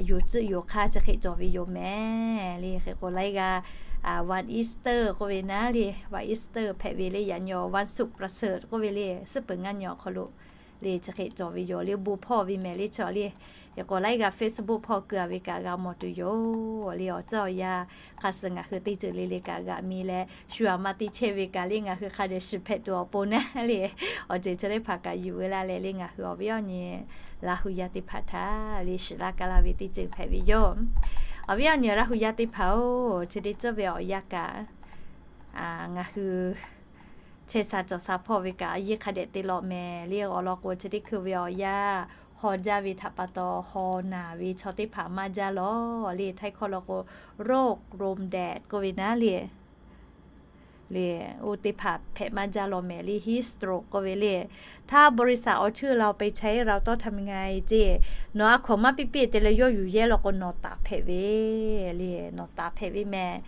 yonˍ tcuhˆ yonˍ hk'aˇ chi hk'e cawˬ ve yoˬ mehˍ le. Hk'e k'o laiˉ g'aˇ วันอีสเตอร์ k'oˆ ve naˉ le, วันอีสเตอร์ hpehꞈ ve le, yaꞈ nyi วันศุกร์ประเสริฐ k'oˆ ve le, suhˉ peuˬ ngaˇ nyi awˬ hk'aw lo le chi hk'e cawˬ ve yoˬ le. Bon hpawˇ ve mehˍ le chaw le. Hk'e k'o laiˉ g'aˇ Facebook hpawˇ keu-a ve kaꞈ g'a mawˬ tuˬ yoˬ le. Awˬ ceuˬ awˬ yanˇ hk'a suh ngaˬ hui teˇ ceuˬ le le kaꞈ g'aꞈ mi leh, shu aꞈ ma te chehˇ ve kaꞈ le ngaˬ hui hk'a dehꞈ shiˍ hpehꞈ tuˬ awˬ pon naˉ le, awˬ ceuˬ chi teˇ hpaˍ kaꞈ yuˬ ve laˇ leh le, ngaˬ hui awˬ viˉ awˬ nyi Laˇ hu yaˇ teˇ hpaˍ htaꞈ le shiˍ laˇ kaˇ laˇ ve teˇ ceuˬ hpehꞈ ve yoˬ. Awˬ viˉ awˬ nyi Laˇ hu yaˇ teˇ hpaˍ-oˬ, chi teˇ ceuˬ ve awˬ yanˇ kaꞈ ngaˬ hui chehˇ sha cawˬ sha hpawˇ ve kaꞈ a yiˇ hk'a dehꞈ te lawꞈ mehˍ le. Awˬ lawn k'o chi teˇ hkui ve awˬ yanˇ haw jaˇ ve htaꞈ pa taw, haw naˬ ve chaw teˇ hpaˍ maˇ jaˇ lawˬ le. Htaiˇ hkawˇ law k'o โรคลมแดด k'oˆ ve naˉ le, le oˇ teˇ hpaˍ hpehꞈ maˇ jaˇ lawˬ mehˍ le. Heat stroke k'oˆ ve le. ถ้าบริษัทเอาชื่อเราไปใช้ เราต้องทำยังไง ceˇ, nawˬ a hkawnˍ maˇ piˇ piˇ te leh yawˇ yuˬ yehˇ law k'o nawˬ taˍ hpehꞈ ve le, nawˬ taˍ hpehꞈ ve mehˍ.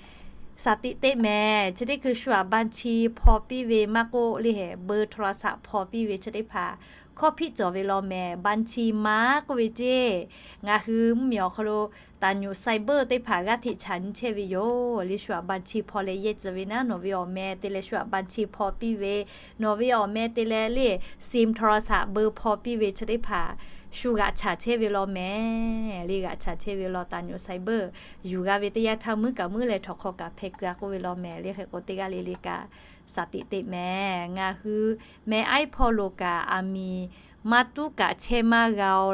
Shaˍ tiꞈ teˇ mehˍ, chi teˇ hkui shu aꞈ บัญชี hpaw piˇ ve maˇ k'oˆ le, เบอร์โทรศัพท์ hpaw piˇ ve chi teˇ hpaˍ hkawˇ hpiˆ cawˬ ve law mehˍ. บัญชีม้า k'oˆ ve ceˇ, ngaˬ hui mvuhˇmiˬ awˬ hk'aw lo taˍ nyuꞈ ไซเบอร์ teˇ hpaˍ g'aˇ hteꞈ chaꞈ nyi chehˇ ve yoˬ le. Shu aꞈ บัญชี hpaw leh yehˇ tcuh ve naˉ, nawˬ ve awˬ meh te leh shu aꞈ บัญชี hpaw piˇ ve, nawˬ ve awˬ meh te leh le ซิมโทรศัพท์ เบอร์ hpaw piˇ ve chi teˇ hpaˍ shu g'aꞈ chaꞈ chehˇ ve law mehˍ le. G'aꞈ chaꞈ chehˇ ve law, taˍ nyuꞈ ไซเบอร์ yuˬ g'a ve teˇ yanˇ htaˇ muiˉ kaꞈ muiˉ leh htawnˍ hk'aw kaꞈ hpeh keu-a k'oˆ ve law mehˍ le. Hk'e k'o teˇ g'aˇ le le kaꞈ shaˍ tiꞈ teˇ mehˍ. Ngaˬ hui meh aiˉ hpawˇ lo kaꞈ aˬ miˍ maˇ tuˉ kaꞈ chehˇ maˇ g'a-o,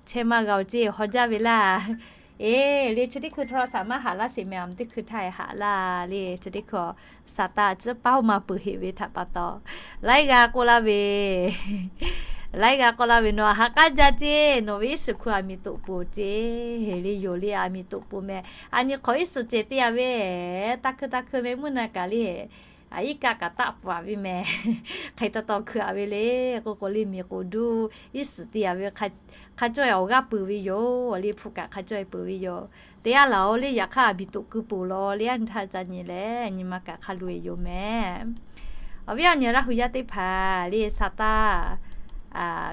chehˇ maˇ g'a-o ceˇ, haw jaˇ ve laˇ. Eˬ le, chi teˇ hkui โทรศัพท์ maˇ haꞈ laˇ sheˍ mehˍ, aˬ miˍ teˇ hkui htaˇ haꞈ laˇ le. Chi teˇ hkui Saˍtanˍ tcuhˉ paˉ-oˆ maˇ peuˬ heꞈ ve htaꞈ pa taw, laiˉ g'aˇ k'oˆ laˇ ve laiˉ g'aˇ k'oˆ laˇ ve, nawˬ haꞈ k'aˉ jaˇ ceˇ, nawˬ ve iˉ shiˍ hkui aˬ miˍ toꞈ peuˬ ceˇ le. Yoˬ le, aˬ miˍ toꞈ peuˬ mehˍ. Aˬ nyi hk'awꞈ iˉ suhˍ ceh teˇ yanˇ ve, taˇ hkuiˇ taˇ hkuiˇ meh mvuhˇ naˆ kaꞈ le, aˬ iˉ kaˆ kaꞈ taˆ pfuhˍ ve mehˍ. Hk'e taw taw hkui-a ve le. K'oˆ k'o le, miˬ k'oˍ duˇ iˉ suhˍ te-a ve, hk'a cawˇ-e awˬ g'aˇ peuˬ ve yoˬ le. Hpu kaꞈ hk'a cawˇ-e peuˬ ve yoˬ. Teˇ yanˇ laˬ-oˬ le, yaꞈ hk'aˇ aˬ miˍ toꞈ keu peuˬ law le, a nyi htaˇ ca nyi leh nyi ma kaꞈ hk'a loꞈ-e yoˬ mehˍ. Awˬ viˉ awˬ nyi Laˇ hu yaˇ teˇ hpaˍ le, Saˍtanˍ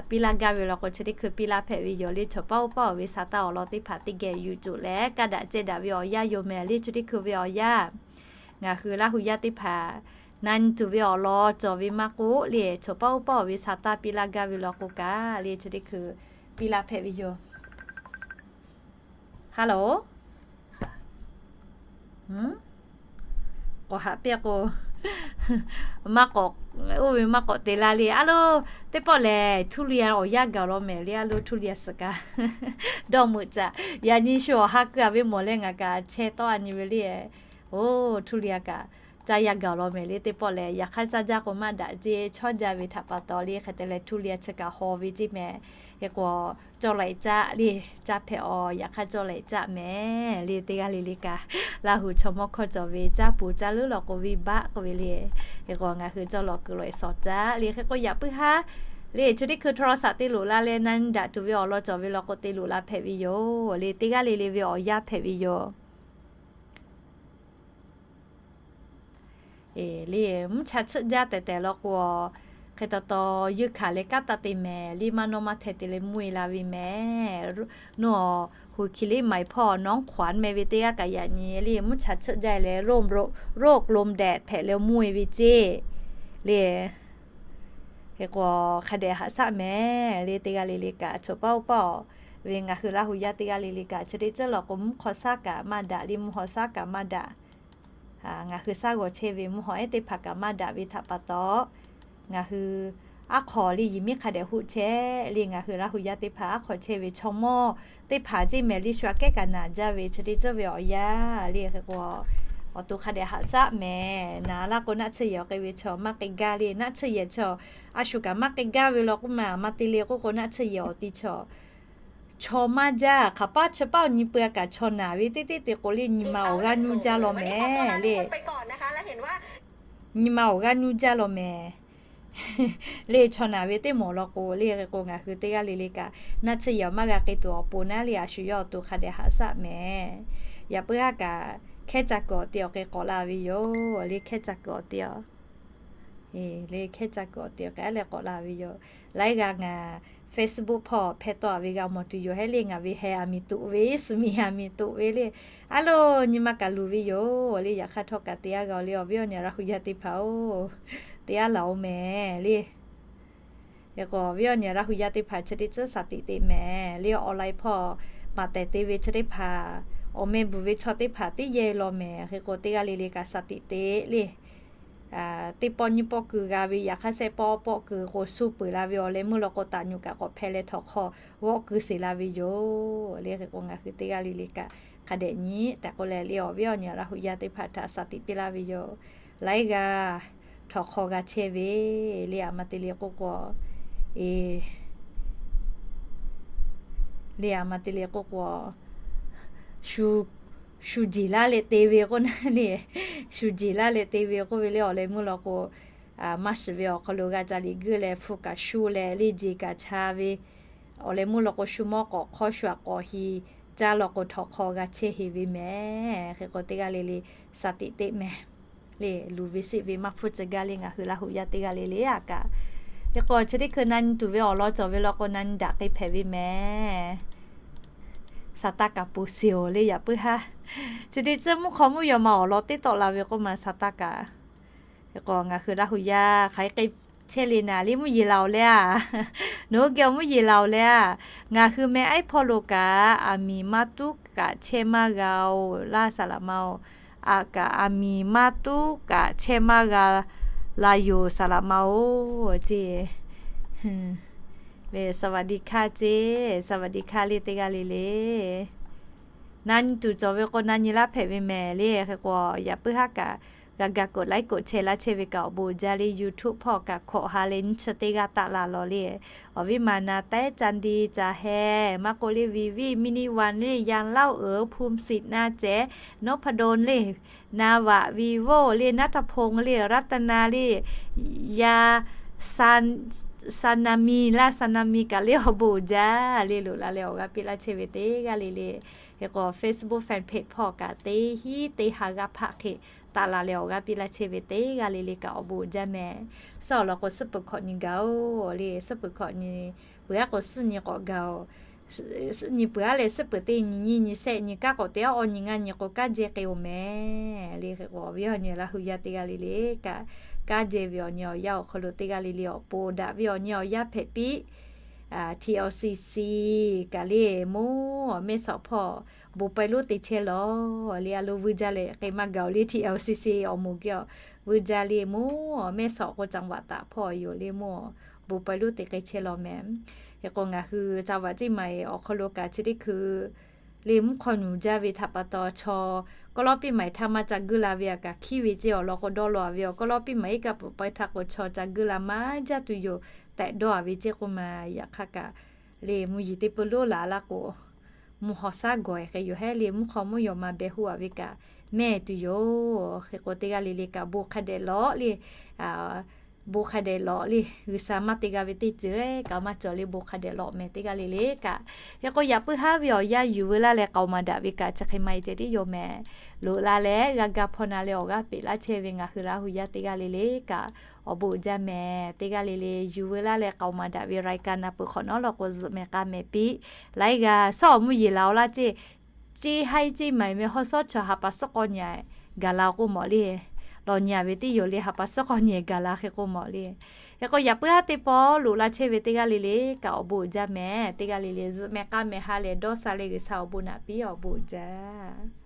piˇ laˇ gaˇ ve law k'o chi teˇ hkui piˇ laˇ hpehꞈ ve yoˬ le. Chaw paˉ-oˆ paˉ-oˬ ve Saˍtanˍ awˬ lawn teˇ hpaˍ teˇ geh yuˬ tuˬ leh kaˇ daꞈ ceh daꞈ ve awˬ yanˇ yoˬ mehˍ le. Chi teˇ hkui ve awˬ yanˇ ngaˬ hui Laˇ hu yaˇ teˇ hpaˍ Na nyi tuˬ ve awˬ lawn cawˬ ve maˇ k'oˆ le, choˬ paˇ oˇ paˇ ve sa taˇ piˇ laˇ gaˇ ve law k'o kaꞈ le, chi teˇ hkui piˇ laˇ hpehꞈ ve yoˬ. Hello. K'awꞈ haꞈ piˇ k'o, maˇ k'awꞈ, oˇ ve maˇ k'awꞈ te la le. A lo, teˇ pawˆ lehˬ, Htuˇliˇ-a awˬ yanˇ gaˬ law mehˍ le. A lo, Htuˇliˇ-a suhˍ kaꞈ dawˇ meuꞈ caꞈ. Yaꞈ nyi shu awˬ ha keu-a ve mawˬ leh ngaˬ kaꞈ chehˇ tawˆ-a nyi ve le. Oˇ, Htuˇliˇ-a kaꞈ caˇ yanˇ gaˬ law mehˍ le. Teˇ pawˆ lehˬ, yaꞈ hk'aˇ caˇ jaˇ k'o maˇ daꞈ ceˇ, chawˇ jaˇ ve htaꞈ pa taw le, hk'e te leh Htuˇliˇ-a chi kaꞈ haw ve ceˇ mehˍ. Hk'e k'o, cawˇ laiꞈ caˆ le, caˇ hpehꞈ awˬ, yaꞈ hk'aˇ cawˇ laiꞈ caˆ mehˍ le. Teˇ g'aˇ le le kaꞈ, Laˇ huˍ chaw mawˇ hkawˇ cawˬ ve caˇ puˍ caˇ leuˉ law k'o ve baˆ k'oˆ ve le. Hk'e k'o, ngaˬ hui cawˇ lawˬ kuiˬ lawˬ-e shawˍ caˆ le. Hk'e k'o, yaꞈ puiˉ haˉ le, chi teˇ hkui htawˇ sa te loꞈ la leh, na nyi daꞈ tuˬ ve awˬ lawn cawˬ ve law k'o te loꞈ la hpehꞈ ve yoˬ le. Teˇ g'aˇ le le ve awˬ yanˇ hpehꞈ ve yoˬ. Le, mvuhˇ cha tsuhˆ jaˇ tehˬ tehˬ law k'o, hk'e taw taw yeunˇ hkanˍ leh kanˉ taˇ te mehˍ le. Maˇ nawˇ maˇ hteh te leh mvuhˇ-e la ve mehˍ. Nawˬ hui hki le maiˍ hpawˇ nawˉ hk'awˍ meh ve teˇ g'aˇ kaꞈ yaꞈ nyi le, mvuhˇ cha tsuhˆ jaˇ leh roˆ roˆ lom dehꞈ hpehꞈ leh mvuhˇ-e ve ceˇ le. Hk'e k'o, hk'a dehꞈ haꞈ shaˆ mehˍ le. Teˇ g'aˇ le le kaꞈ choˬ paˇ oˇ paˇ ve ngaˬ hui Laˇ huˍ yaˇ teˇ g'aˇ le le kaꞈ chi teˇ ceuˬ law k'o, mvuhˇ hk'aw shaˉ kaꞈ maˇ daꞈ le, mvuhˇ haw shaˉ kaꞈ maˇ daꞈ. Ngaˬ hui shaˉ g'aw chehˇ ve mvuhˇ haw ehˉ teˇ hpaˍ kaꞈ maˇ daꞈ ve htaꞈ pa taw, ngaˬ hui aˉ hk'aw le yiˬ miˉ hk'a dehꞈ hoˆ chehˇ le. Ngaˬ hui Laˇ huˍ yaˇ teˇ hpaˍ aˉ hk'aw chehˇ ve chaw mawˇ teˇ hpaˍ ceˇ mehˍ le, shu aꞈ kehˉ kaꞈ naˬ jaˇ ve chi teˇ ceuˬ ve awˬ yanˇ le. Hk'e k'o, awˬ to hk'a dehꞈ haꞈ shaˆ mehˍ. Naˬ laˇ k'o, naˆ tsuhˇ yehˬ awˬ k'e ve chaw maˇ k'ai gaˇ le. Naˆ tsuhˇ yehˬ chaw a shu kaꞈ maˇ k'ai gaˇ ve law k'oˆ ma, maˇ te le k'oˆ k'o, naˆ tsuhˇ yehˬ awˬ ti chaw chaw maˇ jaˇ. Hk'aˬ paˇ chi paˇ awˬ nyi peuˬ-a kaꞈ chaw naˬ ve teˇ teˇ te k'o le, nyi ma awˬ g'aˇ nuˇ jaˇ law mehˍ le. Nyi ma awˬ g'aˇ nuˇ jaˇ law mehˍ le. Chaw naˬ ve teˇ mawˬ law k'o le. Hk'e k'o, ngaˬ hui teˇ g'aˇ le le kaꞈ naˆ tsuhˇ yehˬ maˇ g'a k'ai tuˬ awˬ pon naˉ le, a shu yawˇ awˬ to hk'a dehꞈ haꞈ shaˆ mehˍ. Yaꞈ puiˉ haˉ kaꞈ hkehˉ ca kuiˬ awˬ te awˬ k'e k'awꞈ la ve yoˬ le. Hkehˉ ca kuiˬ awˬ te a le, hkehˉ ca kuiˬ awˬ te awˬ k'e leh k'awꞈ la ve yoˬ. Laiˉ g'aˇ ngaˬ Facebook hpawˇ hpeh tawˆ-a ve g'a mawˬ tuˬ yoˬ. Hehˉ le, ngaˬ ve heh aˬ miˍ toꞈ ve, suhˍ miˍ aˬ miˍ toꞈ ve le. A lo, nyi ma kaꞈ luˬ ve yoˬ le. Yaꞈ hk'aˇ htawˇ kaꞈ te yaˇ g'a le, awˬ viˉ awˬ nyi Laˇ huˍ yaˇ teˇ hpaˍ-oˬ, te yaˇ laˬ-oˬ mehˍ le. Hk'e k'o, awˬ viˉ awˬ nyi Laˇ huˍ yaˇ teˇ hpaˍ chi teˇ ceuˬ shaˍ tiꞈ teꞈ mehˍ le. Awˬ laꞈ hpawˇ maˍ tehˬ te ve chi teˇ hpaˍ, awˬ meh bvuhˬ ve chaw teˇ hpaˍ teˇ yehˇ law mehˍ. Hk'e k'o, teˇ g'aˇ le le kaꞈ shaˍ tiꞈ teꞈ le. Teˇ pawˆ nyiˇ pawˆ keu g'a ve, yaꞈ hk'aˇ shehˆ pawˆ pawˆ keu k'o, suh peuˬ la ve awˬ leh meuˇ law k'o, taˍ nyuꞈ kaꞈ k'awꞈ hpeh leh htawnˍ hk'aw g'awˆ keu sheˍ la ve yoˬ le. Hk'e k'o, ngaˬ hui teˇ g'aˇ le le kaꞈ hk'a dehꞈ nyi tehꞈ k'oˆ leh le, awˬ viˉ awˬ nyi Laˇ huˍ yaˇ teˇ hpaˍ htaꞈ shaˍ tiꞈ piˇ laˇ ve yoˬ. Laiˉ g'aˇ htawnˍ hk'aw g'a chehˇ ve le. Aˬ ma te le k'oˆ k'o, e, le aˬ ma te le k'oˆ k'o, shu jeˬ laˇ leh te ve k'oˆ naˉ le, shu jeˬ laˇ leh te ve k'oˆ ve le. Awˬ leh meuˇ law k'o, maˇ shiˍ ve awˬ hk'aw lo g'a ca liꞈ guiˇ leh hpu kaꞈ shu leh le, jeˬ kaꞈ cha ve, awˬ leh meuˇ law k'o, shu mawˇ k'awꞈ hk'awˇ shu aꞈ k'awꞈ hi caˇ law k'o, htawnˍ hk'aw g'a chehˇ heˍ ve mehˍ. Hk'e k'o, teˇ g'aˇ le le shaˍ tiꞈ teꞈ mehˍ le. Luˬ ve siˆ ve maˇ hpfuhˇ tcuh gaˇ le, ngaˬ hui Laˇ huˍ yaˇ teˇ g'aˇ le le aꞈ kaꞈ. Hk'e k'o, chi teˇ hkui na nyi tuˬ ve awˬ lawn cawˬ ve law k'o, na nyi daꞈ k'ai hpehꞈ ve mehˍ. Shaˍ taˇ kaꞈ poˬ seˍ-oˬ le, yaꞈ puiˉ haˉ. Chi teˇ ceuˬ mvuhˇ hk'aw mvuhˇ yaw ma awˬ lawn teˇ tawˆ la ve k'oˆ ma, shaˍ taˇ kaꞈ. Hk'e k'o, ngaˬ hui Laˇ huˍ yaˇ hk'aˬ hk'e chehˇ le naˍ le, mvuhˇ yeˬ laˬ-oˬ le a. Nawˬ hui geh mvuhˇ yeˬ laˬ-oˬ le a. Ngaˬ hui meh aiˉ hpawˇ lo kaꞈ aˬ miˍ maˇ tuˉ kaꞈ chehˇ maˇ g'a-oˬ laˇ, saˍ laꞈ ma-oˬ. Aꞈ kaꞈ aˬ miˍ maˇ tuˉ kaꞈ chehˇ maˇ g'a la yoˬ, saˍ laꞈ ma-oˬ ceˇ. Le สวัสดีค่ะ ceˇ, สวัสดีค่ะ le teˇ g'aˇ le le. Na nyi tuˬ cawˬ ve k'o, na nyi laˇ hpehꞈ ve mehˍ le. Hk'e k'o, yaꞈ puiˉ haˉ kaꞈ g'a ga กดไลค์ กดแชร์ laˇ chehˇ ve kaꞈ awˬ bon jaˇ le. YouTube hpawˇ kaꞈ hkawꞈ ha leh nyiˇ chi teˇ g'aˇ taˆ la lawˬ le. Awˬ viˉ ma na tehˉ จันดี ca heh, maˇ k'oˆ le วิวิ มินิวัน le, ยังเล่าเอ๋อ ภูมิสิทธิ์ na cehˬ, นพดล le, na vaꞈ วีโว่ le, ณัฐพงษ์ le, รัตนา le, ya, ซานามี laˇ, ซานามี kaꞈ le awˬ bon jaˇ le. Loꞈ la leh awˬ g'aˇ piˇ laˇ chehˇ ve teˇ g'aˇ le le. Hk'e k'o, Facebook fanpage hpawˇ kaꞈ teˇ hinˉ teˇ ha g'aˇ hpaˆ hk'e taˆ la leh awˬ g'aˇ piˇ laˇ chehˇ ve teˇ g'aˇ le le kaꞈ awˬ bon jaˇ mehˍ. Suhˉ awˬ lawn k'o, suhˉ peuˬ hkawꞈ nyi gaˬ-oˬ le. Suhˉ peuˬ hkawꞈ nyi, peuˬ aˉ k'o suhˉ nyi k'awꞈ gaˬ-oˬ. Suhˉ nyi peuˬ aˉ leh suhˉ peuˬ teˇ nyi nyi nyi shehˆ nyi kanˉ k'awꞈ te aˉ, awˬ nyi ngaˇ nyi k'o kanˉ jehˇ k'ai-oˬ mehˍ le. Hk'e k'o, awˬ viˉ awˬ nyi Laˇ huˍ yaˇ teˇ g'aˇ le le kaꞈ kanˉ jehˇ ve awˬ nyi awˬ yanˇ awˬ hk'aw lo teˇ g'aˇ le le awˬ pon daꞈ ve awˬ nyi awˬ yanˇ hpehꞈ piˇ. TLCC kaꞈ le, mawˇ mehˆ sawꞈ hpawˇ bon paiˇ lonˉ te chehˇ lawˬ le. A lo vuiˇ jaˇ leh k'ai maˇ gaˬ-oˬ le, TLCC awˬ moˍ geh awˬ vuiˇ jaˇ le, mawˇ mehˆ sawꞈ k'o จังหวัดตาก hpawˇ yoˬ le, mawˇ bon paiˇ lonˉ te k'ai chehˇ lawˬ mehˍ. Hk'e k'o ngaˬ hui จังหวัดเชียงใหม่ awˬ hk'aw lo kaꞈ chi teˇ hkui le mvuhˇ hk'aw nyuˬ jaˇ ve htaꞈ pa taw, chaw กะลอกปีใหม่ htaˇ maˇ ca guiˇ la ve a kaꞈ hkiˉ ve ceˇ awˬ lawn k'o dawˇ law-a ve yoˬ. กะลอกปีใหม่ iˉ kaˆ pfuhˍ paiˇ htaˇ k'o chaw ca guiˇ la maˇ jaˇ tuˬ yoˬ tehꞈ dawˇ-a ve ceˇ k'oˆ ma. Yaꞈ hk'aˇ kaꞈ le mvuhˇ yeˬ teˇ peuˇ lonˉ laˬ laˇ k'o, mvuhˇ haw shaˉ gawˬ-e hk'e yoˬ hehˉ le, mvuhˇ hk'aw mvuhˇ yaw ma beh hoˆ-a ve kaꞈ mehˇ tuˬ yoˬ. Hk'e k'o teˇ g'aˇ le le kaꞈ bon hk'a dehꞈ lawꞈ le, bon hk'a dehꞈ lawꞈ le, G'uiˬsha maˇ te g'a ve teˇ ceuˬ kaꞈ maˇ cawˬ le, bon hk'a dehꞈ lawꞈ mehˍ teˇ g'aˇ le le kaꞈ. Hk'e k'o yaꞈ puiˉ haˉ ve awˬ yanˇ yuˬ veu laˇ leh k'aoˍ maˍ daꞈ ve kaꞈ chi hk'e maˇ heˆ ceh tiˉ yoˬ mehˍ. Loꞈ la leh g'a ga hpaw na leh awˬ g'aˇ peꞈ laˇ chehˇ ve ngaˬ hui Laˇ hu yaˇ teˇ g'aˇ le le kaꞈ awˬ bon uiˍ jaˇ mehˍ. Teˇ g'aˇ le le yuˬ veu laˇ leh k'aoˍ maˍ daꞈ ve รายการ na peuˬ hk'awꞈ nawˉ law k'o zuhꞈ mehˍ k'a mehˍ piˇ. Laiˉ g'aˇ shawˉ awˬ mvuhˇ yeˬ laˬ-o laˇ ceˇ, ceˇ haiˉ ceˇ maˍ meh hawˉ shawˉ chaw ha pa suhˉ k'awˇ nyi gaˬ la k'oˆ mawˬ le. Lawˬ nyi-a ve teˇ yoˬ le, ha pa suhˉ k'awˇ nyi gaˬ la hk'e k'oˆ mawˬ le. Hk'e k'o yaꞈ puiˉ haˉ teˇ pawˆ loꞈ la chehˇ ve teˇ g'aˇ le le kaꞈ awˬ bon uiˍ jaˇ mehˍ. Teˇ g'aˇ le le zuhꞈ mehˍ k'a mehˍ ha lehˬ dawˇ sha leh G'uiˬsha awˬ bon naꞈ piˇ, awˬ bon uiˍ jaˇ.